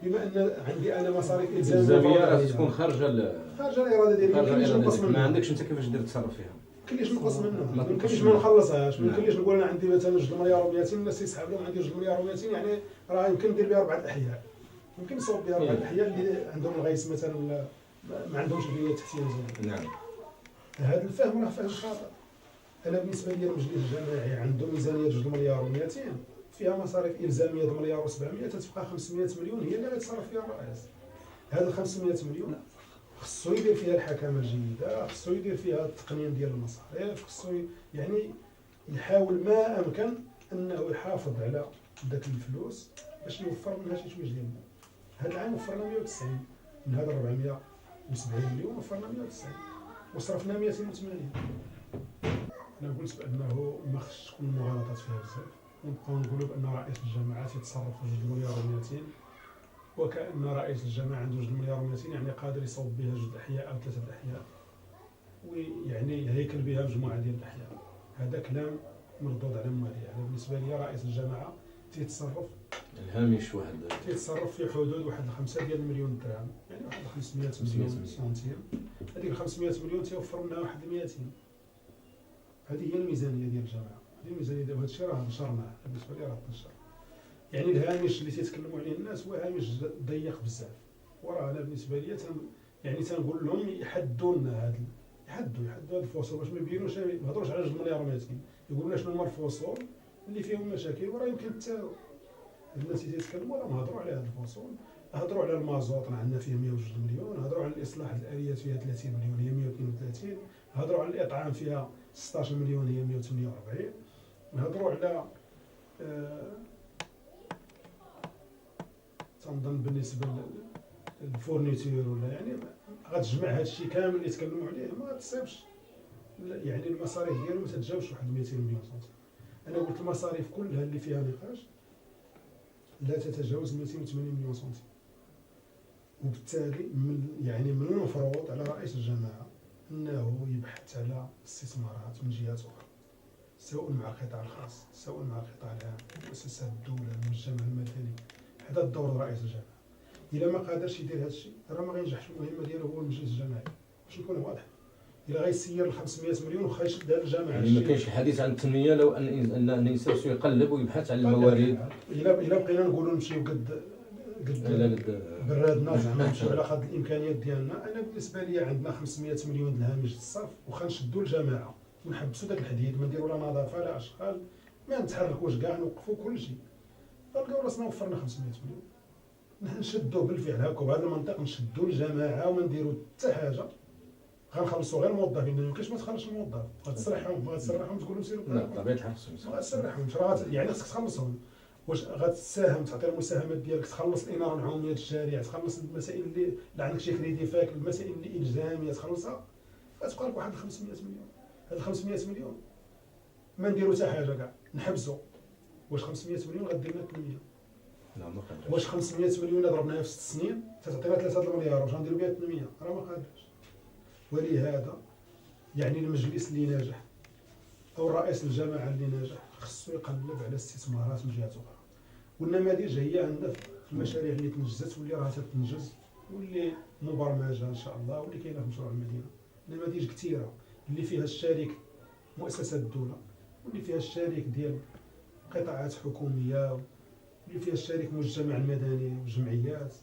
بما ان عندي انا مصاريف الزامية راه تكون خارجه خارجه الارادة ديالي، ما يمكنليش نقص منها. ما عندكش انت كيفاش دير تصرف فيها، ما يمكنليش نقص منها، ما يمكنليش ما نخلصهاش، ما يمكنليش نقول انا عندي مثلا 2 مليار و200، الناس يسحب لهم عندي 2 مليار و200، يعني راه يمكن ندير بها 4 الاحياء، يمكن نصوب بها 4 الاحياء اللي عندهم الغيس مثلا ما عندهمش البنية التحتية مزيانه. نعم. هذا الفهم راه فهم خاطئ. انا بالنسبة لي المجلس الجماعي عنده ميزانية 2 مليار و200 فيها مصاريف الزامية 1 مليار و700، تتبقى 500 مليون هي اللي غيتصرف فيها الرئيس. هاد 500 مليون خصو يدير فيها الحكامه الجيدة، خصو يدير فيها التقنين ديال المصاريف، خصو يعني يحاول ما امكن انه يحافظ على داك الفلوس باش يوفر منها شي شوية ديال المال. هاد العام وفرنا 190 من هاد 470 مليون، وفرنا 190 وصرفنا 280. انا قلت بانه ما خصش تكون المغالطات فيها بزاف، ونبقاو نقولوا بان رئيس الجماعة تيتصرف في 2 مليار و200، وكأن رئيس الجماعة عنده 2 مليار و200 يعني قادر يصوب بها 2 الاحياء او 3 الاحياء، ويعني هيكل بها مجموعة ديال الاحياء. هذا كلام مردود على مواليه. يعني بالنسبة لي رئيس الجماعة تيتصرف الهامش واحد، تيتصرف في حدود واحد 5 ديال المليون درهم، يعني واحد 500 مليون سنتيم. هذيك 500 مليون تيوفر منها واحد 200. هذه هي الميزانية ديال الجماعة، هذه الميزانية ديال هذا الشيء راه نشرناه، بالنسبة لي راه تنشر. يعني الهامش اللي تيتكلموا عليه الناس هو هامش ضيق بزاف، وراه انا بالنسبة لي يعني تنقول لهم يحدوا لنا هذا، يحدوا هاد الفصول باش ما يبينوش، ما يهضروش على 2 مليار و200، يقولوا لنا شنو هما الفصول اللي فيهم مشاكل، وراه يمكن حتى الناس اللي تيتكلموا راهم هضروا على هاد الفصول، هضروا على المازوت راه عندنا فيه 102 مليون، هضروا على الاصلاح الاليات فيها 30 مليون هي 132، هضروا على الاطعام فيها 16 مليون هي 148، نهضروا على تنظن بالنسبة لل fournitures ولا يعني غتجمع هذا الشيء كامل اللي تكلموا عليه ما تصيبش يعني المصاريف ديالو ما تتجاوزش واحد 200 مليون سنتيم. انا قلت المصاريف كلها اللي فيها نقاش لا تتجاوز 280 مليون سنتيم، وبالتالي من المفروض على رئيس الجماعة انه يبحث على استثمارات من جهات اخرى، سواء مع القطاع الخاص، سواء مع القطاع العام، مؤسسات الدولة، المجتمع المدني. هذا الدور رئيس الجماعة. الا ما قادرش يدير هذا الشيء راه ما غينجحش المهمة ديالو هو المجلس الجماعي. باش نكون واضح، الا غيسير 500 مليون وخا يشد هذا الجماعة، يعني ما كاينش الحديث عن التنمية لو ان الانسان يقلب ويبحث على الموارد. الا بقينا نقولوا نمشيو قد برادنا زعما نمشيو على قد الامكانيات ديالنا. انا بالنسبة لي عندنا 500 مليون الهامش الصرف، وخا نشدوا الجماعة ونحبسوا داك الحديد، ما نديروا لا نظافة لا اشغال، ما نتحركوش كاع، نوقفوا كل شيء، نلقاو راسنا وفرنا 500 مليون. نشدوا بالفعل هكا بهذا المنطق، نشدوا الجماعة وما نديروا حتى حاجة، غنخلصوا غير الموظفين. ما يمكنش ما تخلصش الموظف، غتسرحهم تقول لهم سيروا. لا بطبيعة الحال ما غتسرحهمش، راه يعني خصك تخلصهم. واش غتساهم تعطي المساهمات ديالك، تخلص الاناره العمومية ديال الشارع، تخلص المسائل اللي لا عندك شي كريدي فاك، المسائل اللي الزامية تخلصها، غتبقى لك واحد 500 مليون. هاد 500 مليون ما نديرو حتى حاجة كاع، نحبسو. واش 500 مليون غدير لنا 800؟ لا ما قادرش. واش 500 مليون ضربناها في 6 سنين تعطينا 3 المليار، واش غنديرو بها 800؟ راه ما قادرش. ولهذا يعني المجلس اللي ناجح او الرئيس الجماعة اللي ناجح خصو يقلب على استثمارات من جهات اخرى. والنماذج هي عندنا في المشاريع اللي تنجزت واللي راه تتنجز واللي مبرمجه ان شاء الله واللي كاينه في مشروع المدينة. نماذج كثيرة اللي فيها الشريك مؤسسات الدولة، واللي فيها الشريك ديال قطاعات حكومية، واللي فيها الشريك المجتمع المدني والجمعيات،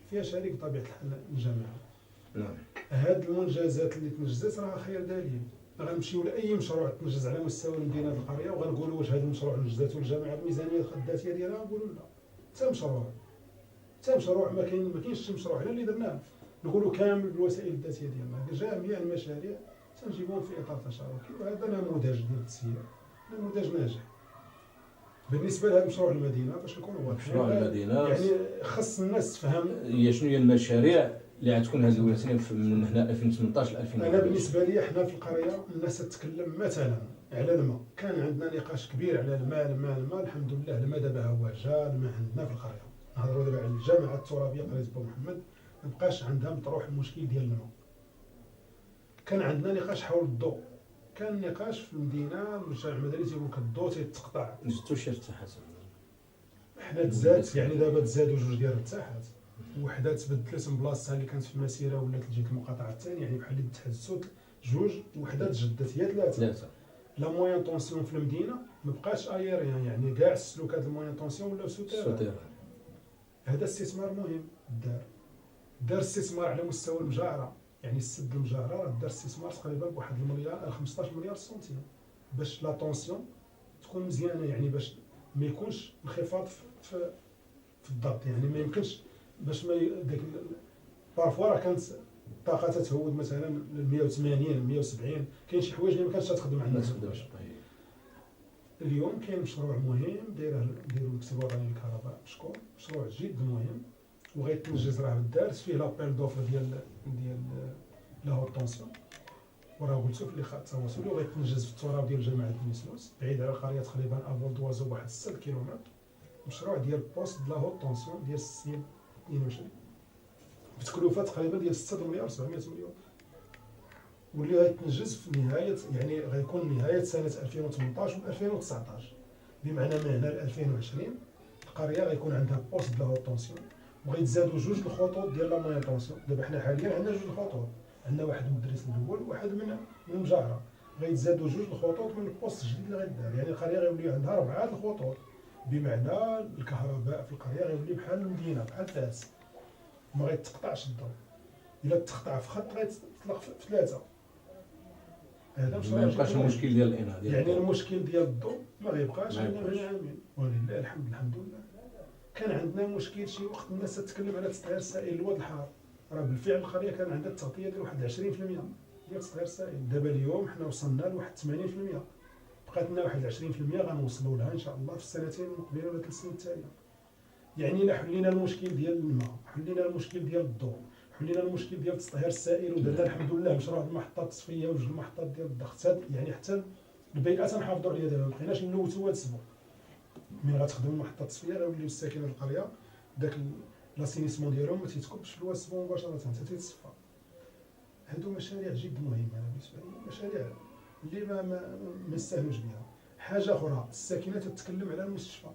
فيها شريك بطبيعة الحال الجامعة. نعم. هاد المنجزات اللي تنجزت راه خير دليل. غنمشيو لاي مشروع تنجز على مستوى المدينة القرية وغنقولوا واش هذا المشروع نجزته الجامعة بالميزانيه الذاتية ديالها، نقولوا لا. حتى مشروع ما كاينش شي مشروع حنا اللي درناه. نقولوا كامل بالوسائل الذاتية ديالنا. جميع المشاريع تنجيبوهم في اطار تشاركي، وهذا نموذج ديال التسيير، نموذج ناجح. بالنسبة لهذا مشروع المدينة باش نكونوا واضحين، مشروع المدينة يعني خص الناس تفهم هي شنو هي المشاريع اللي غتكون هذه الولايتين من هنا 2018 ل 2020. انا بالنسبة لي حنا في القرية الناس تتكلم مثلا على الماء، كان عندنا نقاش كبير على الماء الماء الماء، الحمد لله الماء دابا هو جا، الماء عندنا في القرية. نهضروا دابا على الجامعة الترابيه قرية با محمد، ما بقاش عندها مطروح المشكل ديال الماء. كان عندنا نقاش حول الضوء، كان نقاش في المدينة، المجتمع المدني تيقول لك الضوء تيتقطع. زدتو شي ارتاحات؟ حنا تزاد، يعني دابا تزادوا جوج ديال الارتاحات، وحده تبدلت من بلاصتها اللي كانت في المسيرة ولات لجهة المقاطعة الثانية، يعني بحال اللي تحدثوا جوج، وحده تجدت هي ثلاثة. la moyenne tension في المدينة ما بقاش aérienne، يعني كاع السلوكات ال moyenne tension ولاو souterraines. هذا استثمار مهم دار استثمار على مستوى المجاره، يعني السد المجاره راه دار استثمار تقريبا بواحد المليار 15 مليار سنتيم باش la tension تكون مزيانه، يعني باش ما يكونش انخفاض في الضغط، يعني ما يمكنش باش ما داك parfois راه كانت الطاقة تتهود مثلا 180 170، كاين شي حوايج اللي ما كانتش تخدم عندنا. اليوم كاين مشروع مهم دايرة ديرو المكتب الوطني للكهرباء مشكور، مشروع جد مهم وغيتنجز راه بالدارس، فيه l'appel d'offres ديال la haute tension، وراه قلتو في اللقاء التواصلي، وغيتنجز في التراب ديال جماعة بني سنوس بعيد على القرية تقريبا à vol d'oiseau واحد 6 كيلومتر، مشروع ديال poste la haute tension ديال 622 بتكلفه تقريبا ديال 6 مليار 700 مليون، واللي غيتنجز في نهاية، يعني غيكون نهاية سنة 2018 و 2019، بمعنى من هنا ل 2020 القرية غيكون عندها poste la haute tension، وغيتزادوا جوج الخطوط ديال la moyenne tension. دابا حنا حاليا عندنا جوج الخطوط، عندنا واحد من الدريس الاول وواحد من المجاره، غيتزادوا جوج الخطوط من ال poste الجديد اللي غيدار، يعني القرية غيولي عندها 4 الخطوط، بمعنى الكهرباء في القرية غيولي بحال المدينة بحال فاس، ما غيتقطعش الضوء، الا تقطع في خط غيتطلق في 3. هذا ما يبقاش المشكل ديال الانهاء، يعني المشكل ديال الضوء ما غيبقاش عندنا من عامين، ولله الحمد الحمد لله. كان عندنا مشكل شي وقت الناس تتكلم على تطهير السائل الواد الحار، راه بالفعل القرية كان عندها التغطية ديال واحد 20% ديال تطهير السائل، دابا اليوم حنا وصلنا لواحد 80%، بقات لنا واحد 20% غنوصلوا لها ان شاء الله في السنتين المقبلة ولا 3 سنين التالية. يعني الا حلينا المشكل ديال الماء، حلينا المشكل ديال الضوء، حلينا المشكل ديال تطهير السائل، ودرنا الحمد لله مشروع المحطات التصفية وجوج المحطات ديال الضغط، يعني حتى البيئة تنحافظوا عليها دابا، ما بقيناش نلوثوا هذا السبب. من غتخدم المحطة التصفية غيوليو الساكنة القرية داك l'assainissement ديالهم ما تيتكبش في الواد السبو مباشرة حتى تيتصفى. هادو مشاريع جد مهمة انا بالنسبة لي، مشاريع اللي ما نستهنوش بها. حاجة اخرى، الساكنة تتكلم على المستشفى،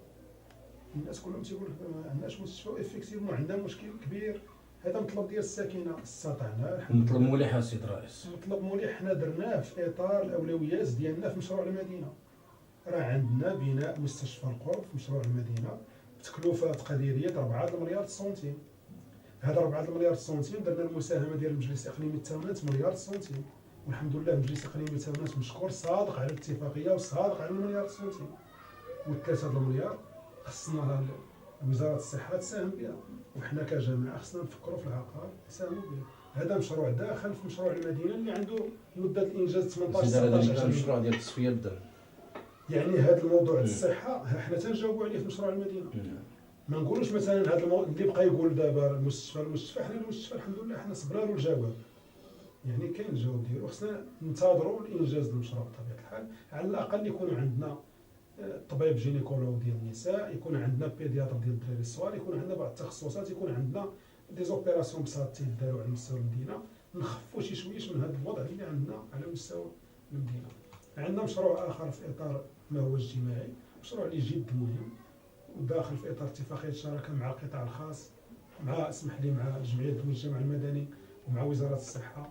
الناس كلهم تيقول لك ما عندناش مستشفى، effectivement عندنا مشكل كبير، هذا مطلب ديال الساكنة، استطعنا. مطلب ملح السيد الرئيس، مطلب ملح حنا درناه في اطار الاولويات ديالنا في مشروع المدينة. راه عندنا بناء مستشفى القرب في مشروع المدينة بتكلفه تقديرية 4 مليار سنتيم. هذا 4 مليار سنتيم درنا المساهمة ديال المجلس الاقليمي التاونات مليار سنتيم، والحمد لله المجلس الاقليمي التاونات مشكور صادق على الاتفاقية وصادق على المليار سنتيم، و3 المليار خصنا وزارة الصحة تساهم بها، وحنا كجامعه خصنا نفكروا في العقار نساهموا به. هذا مشروع داخل في مشروع المدينة اللي عنده مده الانجاز 18 19 مشروع ديال تصفية الدم. يعني هذا الموضوع الصحة حنا تنجاوبوا عليه في مشروع المدينة. ما نقولوش مثلا هذا اللي بقى يقول دابا المستشفى، حنا المستشفى الحمد لله حنا صبرنا له الجواب، يعني كاين الجواب ديالو، خصنا ننتظروا الانجاز المشروع بطبيعة الحال. على الاقل يكون عندنا طبيب gynécologue ديال النساء، يكون عندنا pédiatre ديال الدراري الصغار، يكون عندنا بعض التخصصات، يكون عندنا des opérations بساط تيداروا على مستوى المدينة، نخفوا شي شويش من هذا الوضع اللي عندنا على مستوى المدينة. عندنا مشروع اخر في اطار ما هو اجتماعي، مشروع اللي جد مهم وداخل في اطار اتفاقية شراكة مع القطاع الخاص، مع اسمح لي مع جمعية المجتمع المدني ومع وزارة الصحة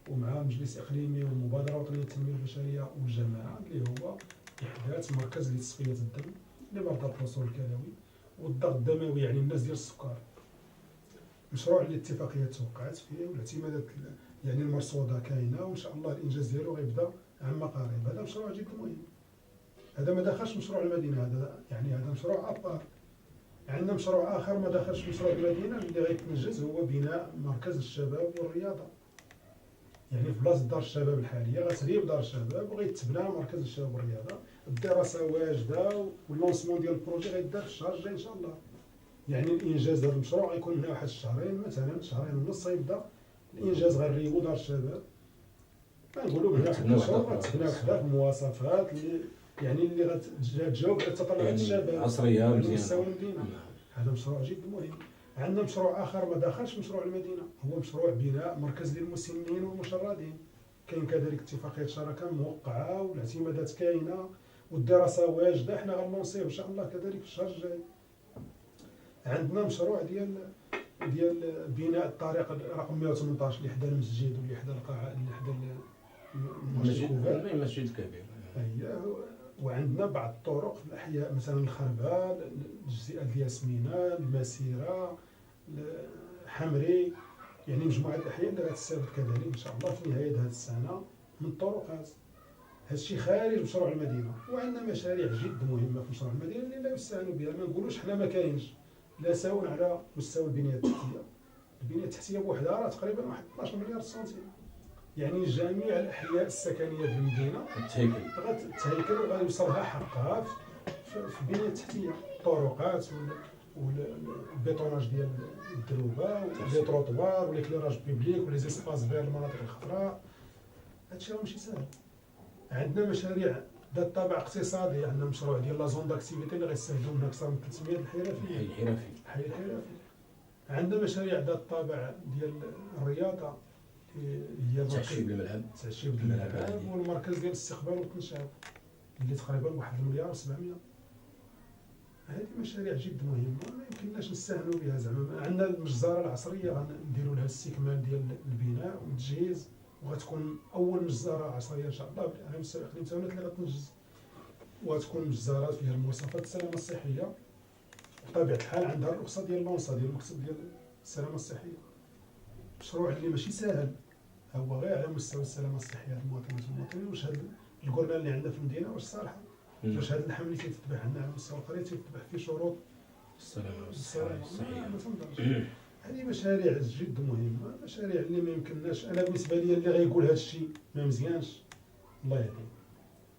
ومع مجلس اقليمي والمبادرة الوطنية للتنمية البشرية والجماعة، اللي هو احداث مركز لتصفيه الدم لمرضى القصور الكلوي والضغط الدموي، يعني الناس ديال السكر. مشروع اللي الاتفاقية توقعت فيه والاعتمادات يعني المرصوده كاينه، وان شاء الله الانجاز ديالو غيبدا عما قريب. هذا مشروع جد مهم، هذا ما دخلش مشروع المدينة، هذا يعني هذا مشروع à part. عندنا مشروع اخر ما دخلش في مشروع المدينة اللي غيتنجز، هو بناء مركز الشباب والرياضة. يعني في بلاصة دار الشباب الحالية غتريب دار الشباب وغيتبنى مركز الشباب والرياضة. الدراسة واجدة وال lancement ديال ال projet غيدار في الشهر الجاي ان شاء الله. يعني الانجاز هذا المشروع غيكون هنا واحد الشهرين مثلا، شهرين ونص غيبدا الانجاز، غنريبو دار الشباب، غنقولوا من هنا واحد الشهر غتبنى وحده في المواصفات اللي يعني اللي غتجاوب على تطلعات يعني الشباب عصرية على مزيانه. مستوى المدينة. هذا مشروع جد مهم. عندنا مشروع اخر ما دخلش مشروع المدينة، هو مشروع بناء مركز للمسنين والمشردين. كاين كذلك اتفاقية شراكة موقعه والاعتمادات كاينه والدراسة واجدة، حنا غنلونسيه ان شاء الله كذلك في الشهر الجاي. عندنا مشروع ديال بناء الطريق رقم 118 اللي حدا المسجد واللي حدا القاعة اللي حدا المسجد المسجد، المسجد الكبير. اييه. وعندنا بعض الطرق في الاحياء، مثلا الخربه، الجزيئه الياسمينه، المسيره، حمري، يعني مجموعة الاحياء اللي غتستافد كذلك ان شاء الله في نهاية هذه السنة من الطرقات. هذا الشيء خارج مشروع المدينة. وعندنا مشاريع جد مهمة في مشروع المدينة اللي لا يستهان بها، ما نقولوش حنا ما كاينش، لا سواء على مستوى البنية التحتية. البنية التحتية بوحدها راه تقريبا واحد 12 مليار سنتيم، يعني جميع الاحياء السكنية في المدينة تهيكل، غتهيكل وغيوصلها حقها في البنية التحتية، الطرقات وال bétonnage ديال الدروبه و les trottoirs و l'éclairage public و les espaces verts، المناطق الخضراء. هادشي راه ماشي ساهل. عندنا مشاريع ذات طابع اقتصادي، عندنا مشروع ديال la zone d'activité اللي غيستافدوا منها اكثر من 300 الحرفيين، الحي الحرفي. الحي الحرفي. عندنا مشاريع ذات طابع ديال الرياضة، هي تعشيب الملعب، تعشيب الملعب والمركز ديال الاستقبال والتنشاط اللي تقريبا 1.7 مليار. هذه مشاريع جد مهمة ما يمكنناش نستهانوا بها. زعما عندنا المجزرة العصرية غنديروا لها الاستكمال ديال البناء والتجهيز، وغتكون اول مجزرة عصرية ان شاء الله على مستوى اقليم تاونات اللي غتنجز، وغتكون مجزرات فيها المواصفات السلامة الصحية، بطبيعة الحال عندها الرخصة ديال l'ONSSA ديال المكتب ديال السلامة الصحية. مشروع اللي ماشي ساهل هو غير على مستوى السلامة الصحية للمواطنات والمواطنين. واش هاد القرنه اللي عندنا في المدينة واش صالحه؟ واش هاد اللحم اللي تيتذبح عندنا على مستوى القرية تيتذبح في شروط السلامة والصحة ما تنظرش. هذه مشاريع جد مهمه، مشاريع اللي ما يمكنناش. انا بالنسبة لي اللي غيقول هذا الشيء ما مزيانش الله يهديه،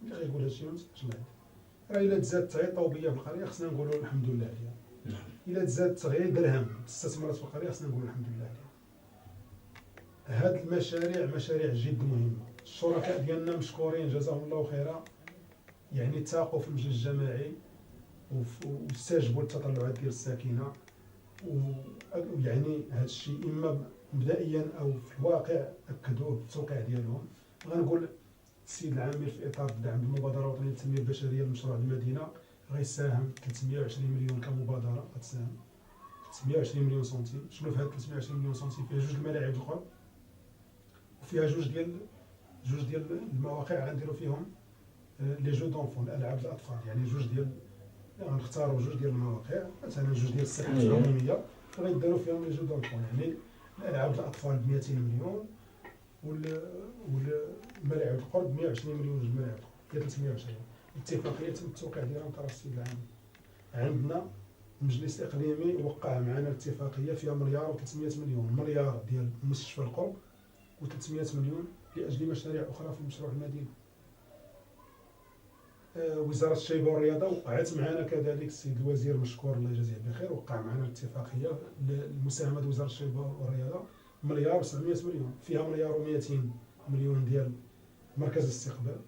اللي غيقول هذا الشيء ما مزيانش الله يهديه. راه الا تزادت غير طوبيه في القرية خصنا نقولوا الحمد لله عليها. الا تزادت غير درهم استثمرت في القرية خصنا نقولوا الحمد لله عليها. هاد المشاريع مشاريع جد مهمة. الشركاء ديالنا مشكورين جزاهم الله خيرا، يعني تاقوا في المجلس الجماعي واستجبوا للتطلعات ديال الساكنة، ويعني هذا الشيء اما مبدئيا او في الواقع اكدوه بالتوقيع ديالهم. غنقول السيد العامل في اطار الدعم المبادرة الوطنية للتنمية البشرية لمشروع المدينة غيساهم 320 مليون كمبادره، غتساهم 320 مليون سنتيم. شنو في هاد 320 مليون سنتيم؟ فيها جوج الملاعب القرب، وفيها جوج ديال المواقع غنديروا فيهم les jeux d'enfants، الالعاب الاطفال. يعني جوج ديال غنختاروا جوج ديال المواقع، مثلا جوج ديال الساحات العمومية غيداروا فيهم les jeux d'enfants، يعني الالعاب الاطفال ب 200 مليون والملاعب القرب 120 مليون. جوج الملاعب القرب هي 320. الاتفاقية تم التوقيع ديالها من طرف السيد العام. عندنا المجلس الاقليمي وقع معنا اتفاقية فيها 1.3 مليار، مليار ديال مستشفى القرب و300 مليون لاجل مشاريع اخرى في مشروع المدينة. وزارة الشباب والرياضة وقعت معنا كذلك، السيد الوزير مشكور الله يجازيه بخير، وقع معنا الاتفاقية لمساهمه وزارة الشباب والرياضة 1.7 مليار، فيها 1.2 مليار ديال مركز الاستقبال.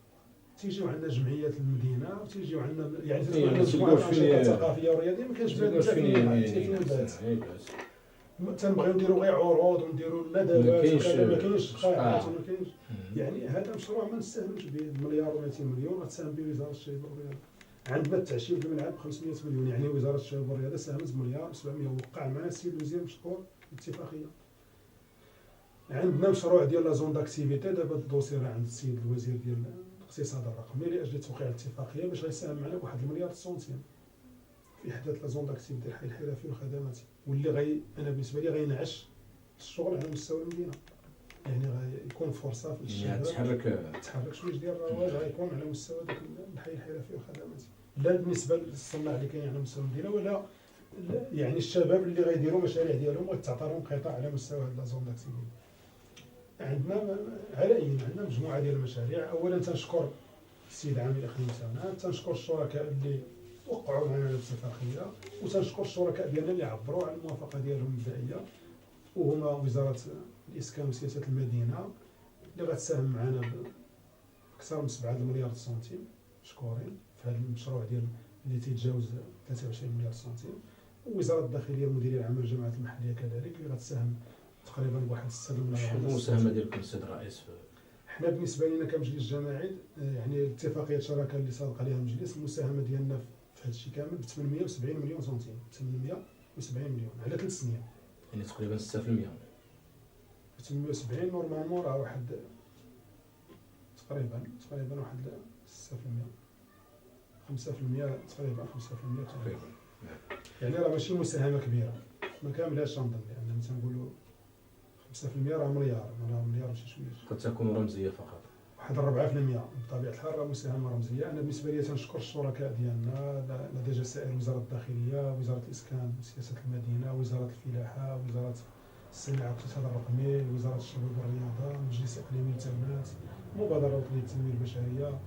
تيجيو عندنا جمعيات المدينة وتيجيو عندنا يعني تتكون عندنا مجموعة الانشطة الثقافية والرياضيه، ما كاينش بزاف. تنبغيو نديرو غير عروض ونديرو ندوات وكذا، ما كاينش قاعات وما كاينش. يعني هذا مشروع ما نستهانوش به، 1.2 مليار غتساهم به وزارة الشباب والرياضة. عندنا التعشيب في الملعب ب 500 مليون، يعني وزارة الشباب والرياضة ساهمت ب 1.7 مليار، وقع معنا السيد الوزير مشكور الاتفاقية. عندنا مشروع ديال la zone d'activité، دابا ال dossier راه عند السيد الوزير ديال الاقتصاد الرقمي لاجل توقيع الاتفاقية باش غيساهم معنا بواحد المليار سنتيم في احداث la zone d'activité الحي الحرفي والخدمات، واللي غي انا بالنسبة لي غينعش الشغل على مستوى المدينه، يعني غيكون فرصة في الشباب. يعني تحرك. تحرك شوية ديال الرواج غيكون على مستوى داك الحي الحرفي والخدمات، لا بالنسبة للصناع اللي كاين على مستوى المدينة ولا يعني الشباب اللي غيديروا مشاريع ديالهم وتعطى لهم قطاع على مستوى هاد la zone d'activité. عندنا على اي عندنا مجموعة ديال المشاريع. اولا تنشكر السيد عامل اقليم تاونات، تنشكر الشركاء اللي وقعوا معنا على الاتفاقيه، وتنشكر الشركاء ديالنا اللي عبروا على الموافقة ديالهم المبدئيه، وهما وزارة الاسكان وسياسة المدينة اللي غتساهم معنا باكثر من 7 مليار سنتيم، مشكورين في هذا المشروع ديال اللي تيتجاوز 23 مليار سنتيم، ووزارة الداخلية المديرية العامة للجماعات المحلية كذلك اللي غتساهم تقريبا بواحد 6 مليار. شحال المساهمة ديالكم السيد الرئيس؟ حنا بالنسبة لنا كمجلس جماعي يعني اتفاقية شراكة اللي صادق عليها المجلس، المساهمة ديالنا في هذا الشيء كامل ب 870 مليون سنتيم، 870 مليون على 3 سنين، يعني تقريبا 6%. 870 normalement راه واحد تقريبا واحد 6%، 5% تقريبا، 5% تقريبا. يعني راه ماشي مساهمة كبيرة، ما كاملاش نظن، لان تنقولوا 5% راه مليار، راه مليار وشي شوية، قد تكون رمزية فقط، واحد 4% بطبيعة الحال راه مساهمة رمزية. انا بالنسبة لي تنشكر الشركاء ديالنا، لا déjà سائر وزارة الداخلية، وزارة الاسكان وسياسة المدينة، وزارة الفلاحه، وزارة الصناعة والاقتصاد الرقمي، وزارة الشباب والرياضة، المجلس الاقليمي لتاونات، المبادرة الوطنية للتنمية البشرية،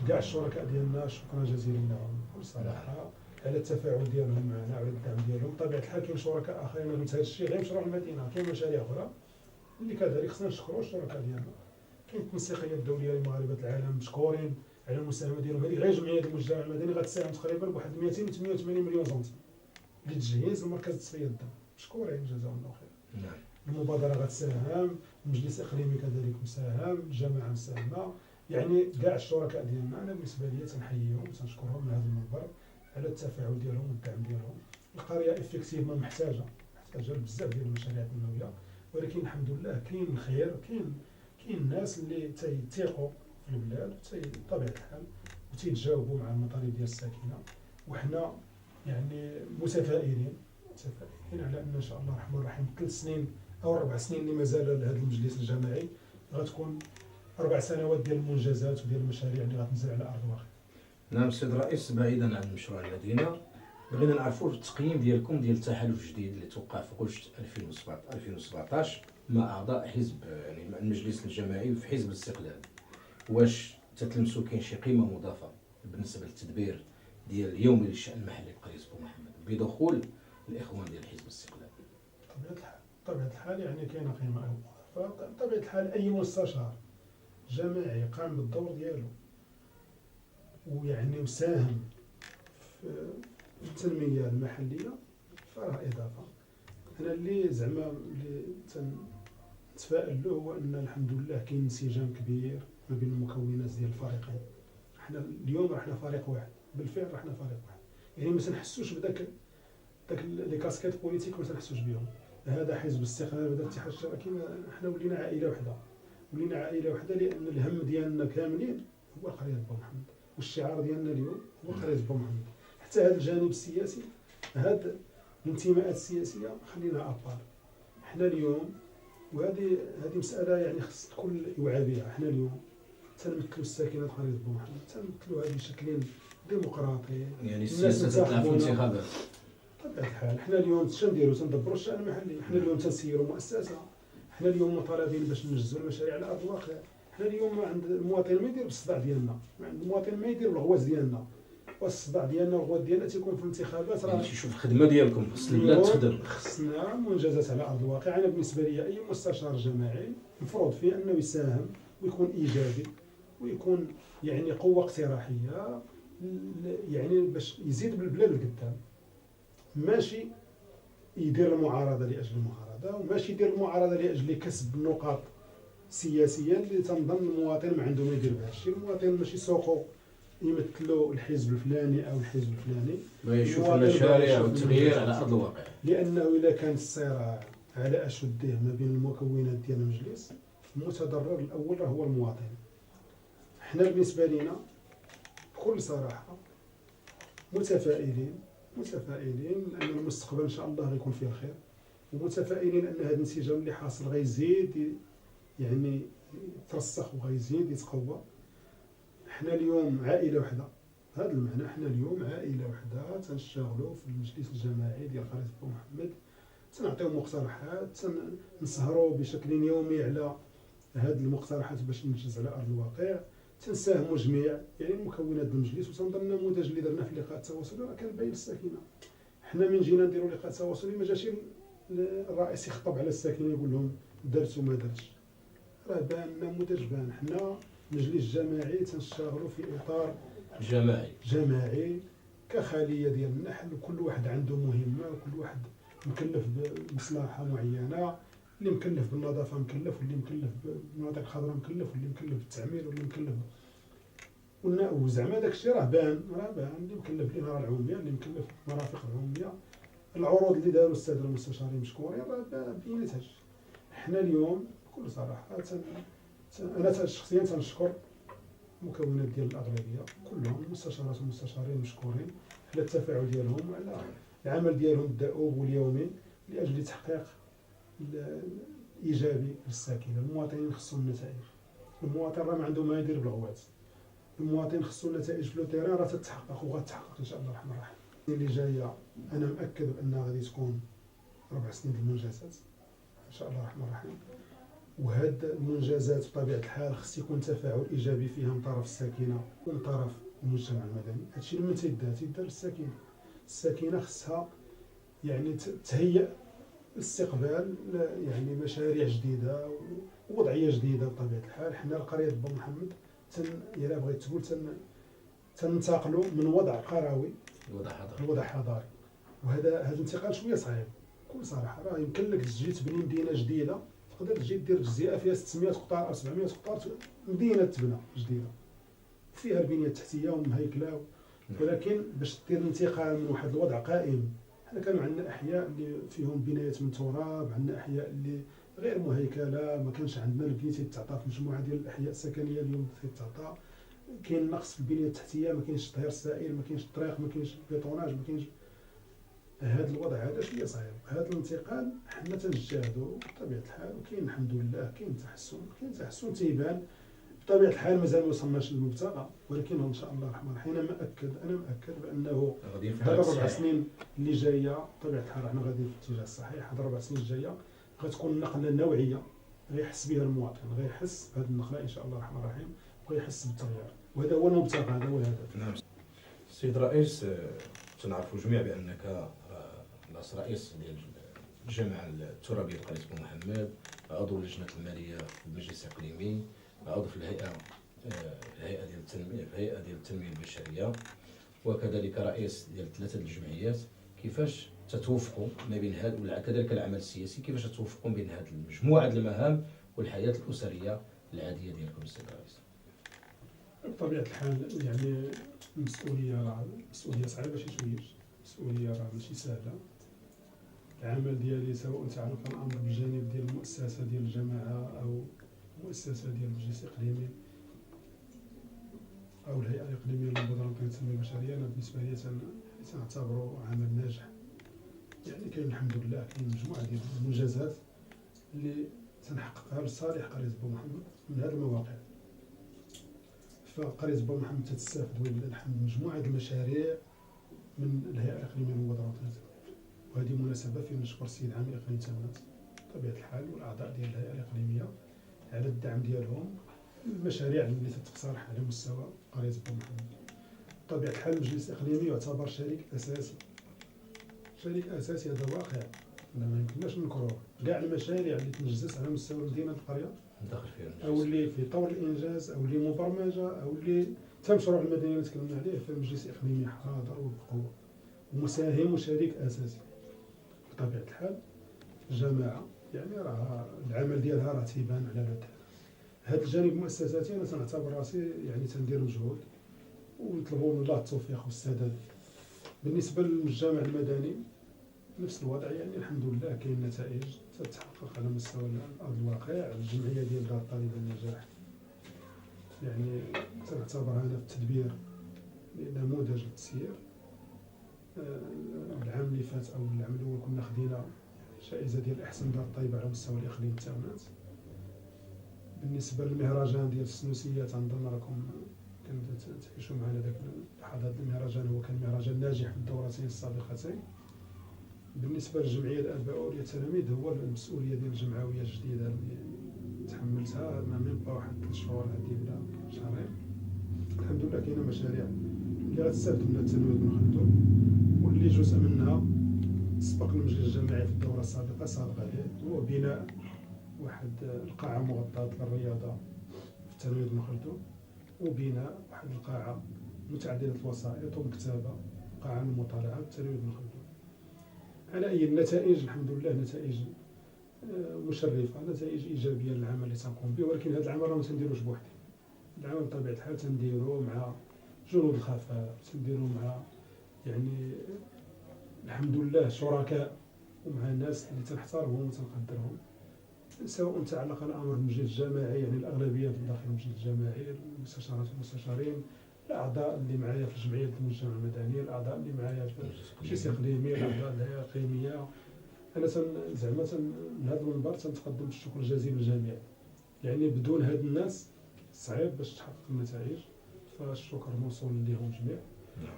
كاع الشركاء ديالنا شكرا جزيلا لهم بكل صراحة على التفاعل ديالهم معنا وعلى الدعم ديالهم. بطبيعة الحال كاين شركاء اخرين، قلت هذا الشيء غير مشروع المدينة، كاين مشاريع اخرى اللي كذلك خصنا نشكروا الشركاء ديالنا. كاين التنسيقيه الدولية لمغاربه العالم مشكورين على المساهمة ديالهم، هذه غير جمعية المجتمع المدني غتساهم تقريبا بواحد 288 مليون سنتيم لتجهيز المركز التصفية الدم، مشكورين جزاهم الله خير. نعم. المبادرة غتساهم، المجلس الاقليمي كذلك مساهم، الجماعة مساهمة، يعني كاع الشركاء ديالنا انا بالنسبة لي تنحييهم وتنشكرهم من هذا المنبر على التفاعل ديالهم والدعم ديالهم. القرية effectivement محتاجه بزاف ديال المشاريع التنموية، ولكن الحمد لله كاين الخير، كاين الناس اللي تيثيقوا في البلاد بطبيعة الحال وتيتجاوبوا مع المطالب ديال الساكنة، وحنا يعني متفائلين على ان ان شاء الله الرحمن الرحيم 3 سنين او 4 سنين اللي مازال لهذا المجلس الجماعي غتكون 4 سنوات ديال المنجزات وديال المشاريع اللي غتنزل على ارض الواقع. نعم السيد الرئيس، بعيدا عن مشروع المدينة بغينا نعرفوا التقييم ديالكم ديال التحالف الجديد اللي توقع في غشت 2017 مع اعضاء حزب يعني مع المجلس الجماعي في حزب الاستقلال، واش تتلمسوا كاين شي قيمة مضافة بالنسبة للتدبير ديال اليومي للشان المحلي بقرية بو محمد بدخول الاخوان ديال حزب الاستقلال؟ بطبيعة الحال يعني كاينه قيمة مضافة. بطبيعة الحال اي مستشار جماعي قام بالدور ديالو ويعني وساهم في التنمية المحلية فراه اضافه. انا اللي زعما اللي تنتفائل له هو ان الحمد لله كاين انسجام كبير ما بين المكونات ديال الفريقين. حنا اليوم رحنا فريق واحد، بالفعل رحنا فريق واحد، يعني ما تنحسوش بداك داك les casquettes politiques، ما تنحسوش بهم. هذا حزب الاستقلال وهذا الاتحاد الاشتراكي، حنا ولينا عائلة وحده، ولينا عائلة وحده لان الهم ديالنا كاملين هو قرية بو محمد، والشعار ديالنا اليوم هو قرية بو محمد. حتى هذا الجانب السياسي، هاد الانتماءات السياسية خلينا à part. حنا اليوم وهذه مسالة يعني خص الكل يوعى بها، حنا اليوم تنمثلوا الساكنة قرية بو محمد، تنمثلوها بشكل ديمقراطي، يعني السياسة تطلع في الانتخابات. بطبيعة الحال حنا اليوم شنو نديرو؟ تندبروا الشان المحلي، حنا اليوم تنسيروا مؤسسة، حنا اليوم مطالبين باش ننجزوا المشاريع على ارض الواقع. حنا اليوم عند المواطن ما يدير بالصداع ديالنا، عند المواطن ما يدير بالغواز ديالنا، والصداع ديالنا والغواز ديالنا تيكون في الانتخابات. راه تيشوف الخدمة ديالكم، خص البلاد تخدم، خصنا منجزات على ارض الواقع. انا بالنسبة لي اي مستشار جماعي المفروض فيه انه يساهم ويكون ايجابي ويكون يعني قوة اقتراحيه، يعني باش يزيد بالبلاد لقدام، ماشي يدير المعارضة لاجل المعارضة، وماشي يدير المعارضة لاجل كسب نقاط سياسية اللي تنظن المواطن ما عنده ما يدير بها الشيء. المواطن ماشي سوقو يمثلوا الحزب الفلاني او الحزب الفلاني، ما يشوف المشاريع والتغيير على ارض الواقع. لانه اذا كان الصراع على اشده ما بين المكونات ديال المجلس، المتضرر الاول هو المواطن. حنا بالنسبة لنا بكل صراحة متفائلين لان المستقبل ان شاء الله غيكون فيه الخير، ومتفائلين ان هذا الانسجام اللي حاصل غيزيد يعني يترسخ وغيزيد يتقوى. حنا اليوم عائلة وحده، هذا المعنى حنا اليوم عائلة وحده تنشتغلوا في المجلس الجماعي ديال قرية با محمد، تنعطيو مقترحات، تنسهروا بشكل يومي على هاد المقترحات باش ننجز على ارض الواقع، تنساهموا جميع يعني المكونات ديال المجلس. وتنظن النموذج اللي درناه في اللقاء التواصلي راه كان باين للساكنه. حنا من جينا نديروا لقاء تواصلي ما جاش الرئيس يخطب على الساكنة يقول لهم درت وما درتش، راه بان النموذج بان. حنا مجلس جماعي تنشتغلوا في اطار جماعي كخليه ديال النحل، وكل واحد عنده مهمة وكل واحد مكلف بمصلحة معينة. اللي مكلف بالنظافة مكلف، واللي مكلف بالمناطق الخضراء مكلف، واللي مكلف بالتعمير، واللي مكلف وزعما داك الشيء راه بان، اللي مكلف بالاناره العمومية، اللي مكلف بالمرافق العمومية. العروض اللي داروا السادة المستشارين مشكورين راه بينت هادشي. حنا اليوم بكل صراحة انا شخصيا تنشكر المكونات ديال الاغلبية كلهم، المستشارات والمستشارين مشكورين على التفاعل ديالهم وعلى العمل ديالهم الدؤوب واليومي لاجل تحقيق الايجابي للساكنه. المواطنين خصهم النتائج، المواطن راه ما عنده ما يدير بالغوات، المواطن خصو النتائج في le terrain راه تتحقق وغتحقق ان شاء الله الرحمن الرحيم. اللي جاية انا مأكد بانها غادي تكون 4 سنين المنجزات ان شاء الله الرحمن الرحيم. وهاد المنجزات بطبيعة الحال خص يكون تفاعل ايجابي فيها من طرف الساكنة ومن طرف المجتمع المدني. هادشي لمن تيدار للساكنه. الساكنة خصها يعني تهيئ استقبال يعني مشاريع جديدة ووضعيه جديدة بطبيعة الحال. حنا القرية با محمد الا بغيت تقول تنتقلوا من وضع قروي لوضع حضاري، وهذا الانتقال شوية صعيب بكل صراحة. راه يمكن لك تجي تبني مدينة جديدة، تقدر تجي دير تجزئه فيها 600 قطار او 700 قطار، مدينة تبنى جديدة فيها البنية التحتية ومهيكله، ولكن باش دير انتقال من واحد الوضع قائم. حنا كانوا عندنا احياء اللي فيهم بنايات من تراب، عندنا احياء اللي غير مهيكله، ما كانش عندنا البنية تتعطى في مجموعة ديال الاحياء السكنية اليوم تتعطى. كاين نقص في البنية التحتية، ما كاينش التطهير السائل، ما كاينش الطريق، ما كاينش ال bétonnage، ما كاينش. هذا الوضع هذا شوية صعيب. هذا الانتقال حنا تنجتهدوا بطبيعة الحال، وكاين الحمد لله كاين تحسن، كاين تحسن تيبان بطبيعة الحال. مازال ما وصلناش للمبتغى، ولكن ان شاء الله الرحمن الرحيم انا مأكد بانه هاد 4 سنين اللي جاية بطبيعة الحال حنا غاديين في الاتجاه الصحيح. هاد 4 سنين الجاية غتكون نقله نوعية غيحس بها المواطن، غيحس بهذه النقلة ان شاء الله الرحمن الرحيم، وغيحس بالتغيير، وهذا هو المبتغى، هذا هو الهدف. نعم السيد الرئيس، تنعرفوا جميع بانك رئيس ديال الجامعة الترابيه لقرية با محمد، عضو لجنة المالية في المجلس الاقليمي، عضو في الهيئة ديال التنمية، الهيئة ديال التنمية البشرية، وكذلك رئيس ديال 3 الجمعيات. كيفاش تتوفقوا ما بين هذا وكذلك العمل السياسي، كيفاش تتوفقوا بين هذه المجموعة ديال المهام والحياة الاسرية العادية ديالكم السيد الرئيس؟ بطبيعة الحال يعني المسؤولية راه مسؤولية صعيبة شي شوية، المسؤولية راه ماشي سهلة. العمل ديالي سواء تعلق الامر بالجانب ديال المؤسسة ديال الجماعة او المؤسسة ديال المجلس الاقليمي او الهيئة الاقليمية للمبادره الوطنية للتنمية البشرية، انا بالنسبة لي تنعتبره عمل ناجح. يعني كاين الحمد لله كاين مجموعة ديال المنجزات اللي تنحققها لصالح قرية با محمد من هذه المواقع. فقريه با محمد تستافد ولله الحمد مجموعة المشاريع من الهيئة الاقليمية للمبادره الوطنية، وهذه مناسبة فين نشكر السيد عامل اقليم تاونات بطبيعة الحال والاعضاء ديال الهيئة الاقليمية على الدعم ديالهم المشاريع اللي تتقترح على مستوى قرية با محمد. بطبيعة الحال المجلس الاقليمي يعتبر شريك اساسي، شريك اساسي، هذا واقع ما يمكنناش ننكروه. كاع المشاريع اللي تنجزت على مستوى مدينة القرية داخل فيها او اللي في طور الانجاز او اللي مبرمجه او اللي تم مشروع المدنية اللي تكلمنا عليه، فالمجلس الاقليمي حاضر وبقوة ومساهم وشريك اساسي. بطبيعة الحال الجماعة يعني راه العمل ديالها راه تيبان على le terrain. هذا الجانب المؤسساتي انا تنعتبر راسي يعني تندير مجهود ونطلبوا من الله التوفيق والسداد. بالنسبة للمجتمع المدني نفس الوضع، يعني الحمد لله كاين نتائج تتحقق على مستوى ارض الواقع. الجمعية ديال دار الطالب النجاح يعني تنعتبرها انا في التدبير نموذج للتسيير. العام اللي فات او العام الاول كنا خدينا جائزة ديال احسن دار طيبة على مستوى الاقليم تاونات. بالنسبة للمهرجان ديال السنوسيه تنظن راكم كانت تعيشوا معنا ذاك اللحظات. المهرجان هو كان مهرجان ناجح في الدورتين السابقتين. بالنسبة للجمعية الاباء والتلاميذ، هو المسؤولية ديال الجمعويه الجديدة اللي تحملتها ما même pas واحد 3 شهور هذه ولا شهرين. الحمد لله كاينه مشاريع اللي غتستافد منها الثانوية بن خلدون، واللي جزء منها سبق المجلس الجامعي في الدورة السابقة سابق عليه، هو بناء واحد القاعة مغطاة للرياضة في الثانوية بن خلدون، وبناء واحد القاعة متعددة الوسائط ومكتبه، قاعة للمطالعه في الثانوية بن خلدون. على اي النتائج الحمد لله نتائج مشرفة، نتائج ايجابية للعمل اللي تنقوم به. ولكن هذا العمل راه ما تنديروش بوحدي، العمل بطبيعة الحال تنديرو مع جنود الخفاء، تنديرو مع يعني الحمد لله شركاء، ومع ناس اللي تنحترمهم وتنقدرهم، سواء تعلق الامر بالمجلس الجماعي، يعني الاغلبية في داخل المجلس الجماعي، المستشارات والمستشارين، الاعضاء اللي معايا في جمعية المجتمع المدني، الاعضاء اللي معايا في المجلس الاقليمي، الاعضاء الهيئة الاقليمية. انا زعما من هذا المنبر تنتقدم بالشكر الجزيل للجميع، يعني بدون هاد الناس صعيب باش تحقق النتائج، فالشكر موصول لهم جميع.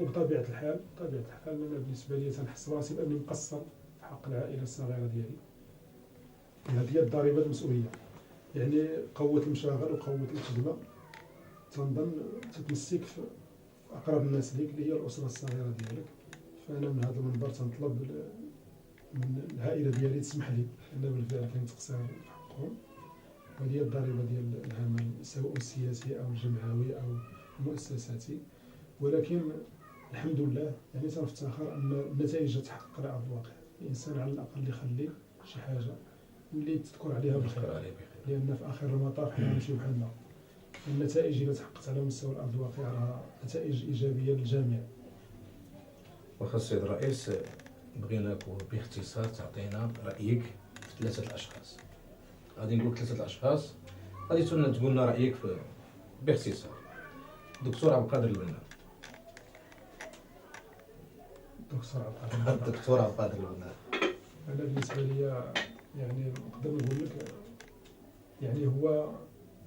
وبطبيعة الحال بطبيعة الحال انا بالنسبة لي تنحس براسي باني مقصر في حق العائلة الصغيرة ديالي. هذه هي الضريبة المسؤولية، يعني قوة المشاغل وقوه الخدمة تنظن تتمسك في اقرب الناس ليك اللي هي الاسرة الصغيرة ديالك. فانا من هذا المنبر تنطلب من العائلة ديالي تسمح لي، لان بالفعل كاين تقصير في حقهم. وهذه هي الضريبة ديال العمل سواء السياسي او الجمعوي او المؤسساتي. ولكن الحمد لله يعني تنفتخر ان النتائج تحقق على ارض الواقع. الانسان على الاقل يخلي شي حاجة اللي تذكر عليها بالخير، لان في اخر المطاف حنا نمشيو بحالنا. النتائج اللي تحققت على مستوى الارض الواقع راه نتائج ايجابية للجميع. واخا السيد الرئيس، بغيناك باختصار تعطينا رايك في 3 الاشخاص. غادي نقول 3 الاشخاص، غادي تقول لنا رايك باختصار. دكتور عبد القادر البنا. دكتور عبد القادر الدكتور عبد القادر البنا، انا بالنسبة لي يعني نقدر نقول لك يعني هو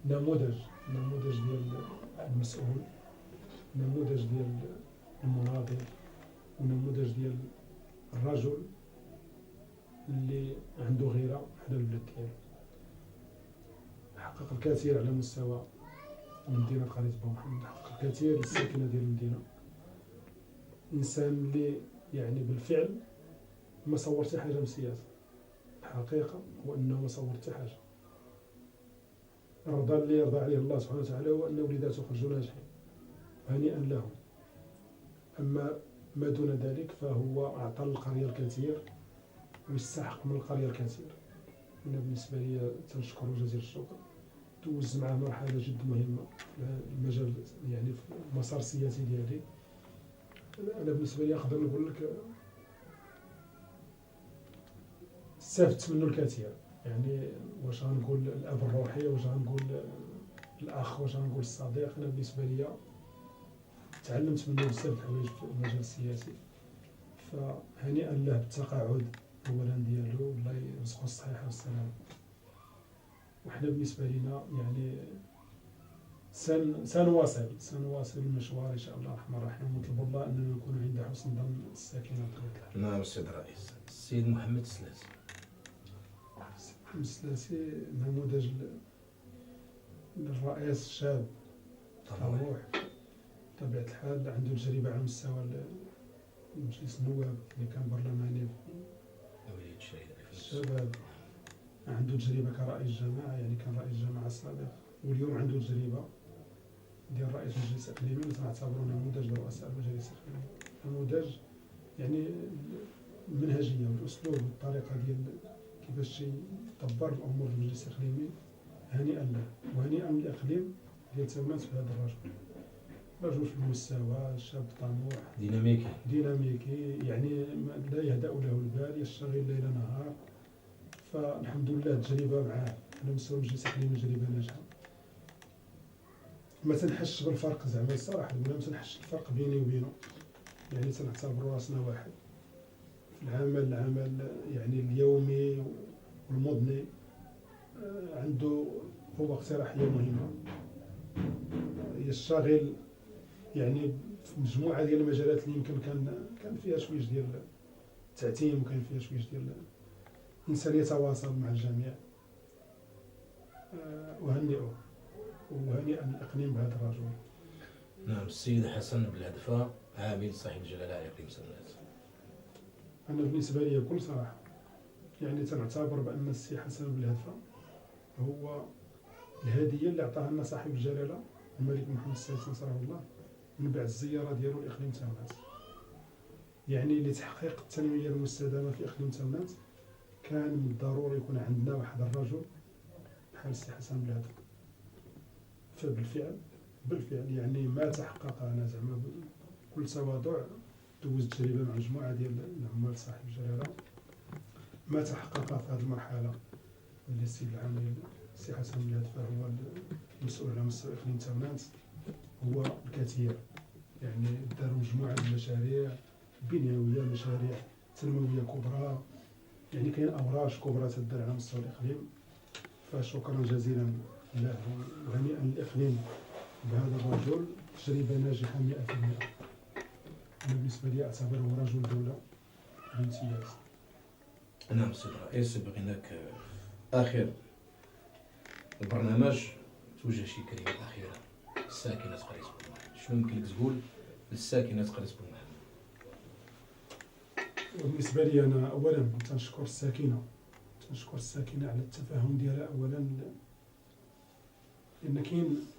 نموذج ديال المسؤول، نموذج ديال المناضل، ونموذج ديال الرجل اللي عنده غيره على البلاد ديالو. حقق الكثير على مستوى المدينة قرية با محمد، حقق الكثير للساكنه ديال المدينة. انسان اللي يعني بالفعل ما صور حتى حاجة من السياسة، الحقيقة هو انه ما صور حتى حاجة. الرضا اللي يرضى عليه الله سبحانه وتعالى هو ان وليداته خرجوا ناجحين، هنيئا لهم. اما ما دون ذلك فهو اعطى للقريه الكثير ويستحق من القرية الكثير. انا بالنسبة لي تنشكره جزيل الشكر. دوز معاه مرحلة جد مهمة في المجال، يعني في المسار السياسي ديالي. انا بالنسبة لي نقدر نقول لك استفدت منه الكثير. يعني واش غنقول الاب الروحي، واش غنقول الاخ، واش غنقول الصديق. انا بالنسبة لي تعلمت منه بزاف د الحوايج في المجال السياسي. فهنيئا له بالتقاعد اولا ديالو، الله يرزقه الصحة والسلامة. وحنا بالنسبة لنا يعني سنواصل المشوار ان شاء الله الرحمن الرحيم، ونطلب الله اننا نكون عند حسن ظن الساكنة بطبيعة الحال. نعم السيد الرئيس. السيد محمد السلاسي. محمد السلاسي نموذج للرئيس الشاب طموح بطبيعة الحال، عنده تجربه على مستوى مجلس النواب اللي كان برلماني في الشباب، عنده تجربه كرئيس جماعة، يعني كان رئيس جماعة السابق، واليوم عنده تجربه ديال رئيس مجلس اقليمي. تنعتبرو نموذج لرؤساء المجالس الاقليمية، نموذج يعني المنهجية والاسلوب والطريقة ديال كيفاش يدبر الامور في المجلس الاقليمي. هنيئا له وهنيئا للاقليم ديال تاونات بهذا الرجل، رجل في المستوى، شاب طموح، ديناميكي، يعني لا يهدأ له البال، يشتغل ليل نهار. فالحمد لله التجربة معاه على مستوى المجلس الاقليمي تجربه ناجحة. ما تنحسش بالفرق زعما الصراحة، ولا ما تنحسش الفرق بيني وبينه، يعني تنعتبروا راسنا واحد في العمل يعني اليومي والمضني. عنده هو اقتراحيه مهمة، يشتغل يعني في مجموعة ديال المجالات اللي يمكن كان فيها شوية ديال التعتيم، وكان فيها شوية ديال الانسان يتواصل مع الجميع. اهنئه وهنيئا الاقليم بهذا الرجل. نعم، السيد حسن بلهدفة عامل صاحب الجلاله على اقليم تاونات. انا بالنسبة لي بكل صراحة يعني تنعتبر بان السي حسن بلهدفة هو الهدية اللي عطاها لنا صاحب الجلاله الملك محمد السادس نصره الله من بعد الزيارة ديالو لاقليم تاونات. يعني لتحقيق التنمية المستدامة في اقليم تاونات كان من الضروري يكون عندنا واحد الرجل بحال السي حسن بلهدفة. فبالفعل يعني ما تحقق، انا زعما بكل تواضع دوزت تجربه مع مجموعة ديال العمال صاحب الجلاله، ما تحقق في هذه المرحلة اللي السيد العامل السي حسن بلهدفة هو المسؤول على مستوى اقليم تاونات هو الكثير. يعني داروا مجموعة من المشاريع بنيويه، مشاريع تنموية كبرى، يعني كاين اوراش كبرى تدار على مستوى الاقليم. فشكرا جزيلا له وهنيئا للاقليم بهذا الرجل، تجربه ناجحة 100%. انا بالنسبة لي اعتبره رجل دولة بامتياز. نعم سيد الرئيس، بغيناك اخر البرنامج توجه شي كلمة اخيرة للساكنه قرية بومحمد. شنو يمكن لك تقول للساكنه قرية بومحمد؟ بالنسبة لي انا اولا تنشكر الساكنة، تنشكر الساكنة على التفاهم ديالها اولا، لان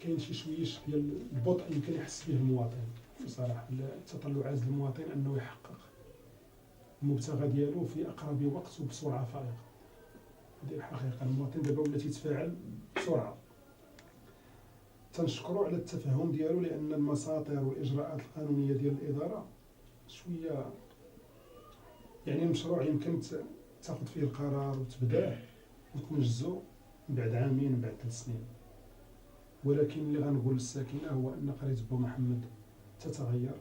كاين شي شويش ديال البطء يمكن يحس به المواطن بصراحة. التطلعات المواطن انه يحقق المبتغى ديالو في اقرب وقت وبسرعة فائقة. هذه الحقيقة، المواطن دابا ولا تيتفاعل بسرعة. تنشكرو على التفهم ديالو، لان المساطر والاجراءات القانونية ديال الادارة شوية، يعني المشروع يمكن تاخذ فيه القرار وتبداه وتنجزو بعد عامين بعد 3 سنين. ولكن اللي غنقول للساكنه هو ان قرية بومحمد تتغير.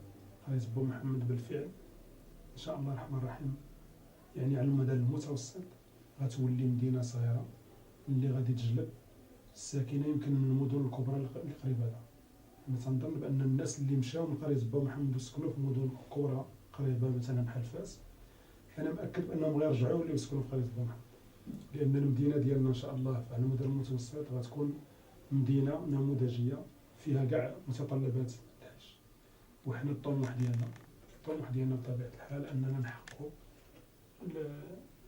قرية بومحمد بالفعل ان شاء الله الرحمن الرحيم يعني على المدى المتوسط غتولي مدينة صغيرة اللي غادي تجلب الساكنة يمكن من المدن الكبرى اللي قريبه لها. انا تنظن بان الناس اللي مشاو من قرية بومحمد وسكنوا في مدن كبرى قريبه مثلا بحال فاس، انا مأكد بانهم غيرجعوا ولاو يسكنوا في قرية بومحمد، لان المدينة ديالنا ان شاء الله على المدى المتوسط غتكون مدينة نموذجيه فيها كاع متطلبات العيش. وحنا الطموح ديالنا بطبيعة الحال اننا نحققوا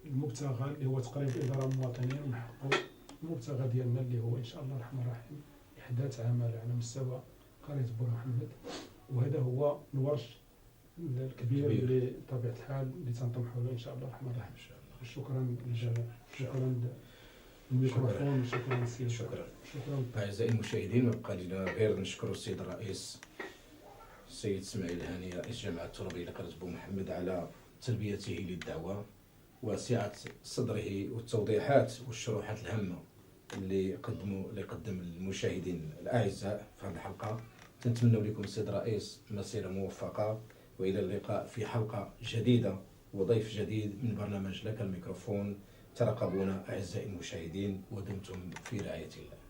المبتغى اللي هو تقريب الادارة للمواطنين، ونحققوا المبتغى ديالنا اللي هو ان شاء الله الرحمن الرحيم احداث عمل على مستوى قرية بومحمد. وهذا هو الورش الكبير اللي بطبيعة الحال اللي تنطمحوا له ان شاء الله الرحمن الرحيم. شكرا للجميع، شكرا الميكروفون، شكرا للسيد. شكرا. اعزائي المشاهدين، ما بقى لنا غير نشكر السيد الرئيس السيد اسماعيل الهاني رئيس جامعه الترابيه لقرية بومحمد على تلبيته للدعوة وسعه صدره والتوضيحات والشروحات الهامة اللي قدم المشاهدين الاعزاء في هذه الحلقة. نتمنى لكم السيد الرئيس مسيره موفقة، والى اللقاء في حلقة جديدة وضيف جديد من برنامج لك الميكروفون. ترقبونا اعزائي المشاهدين، ودمتم في رعاية الله.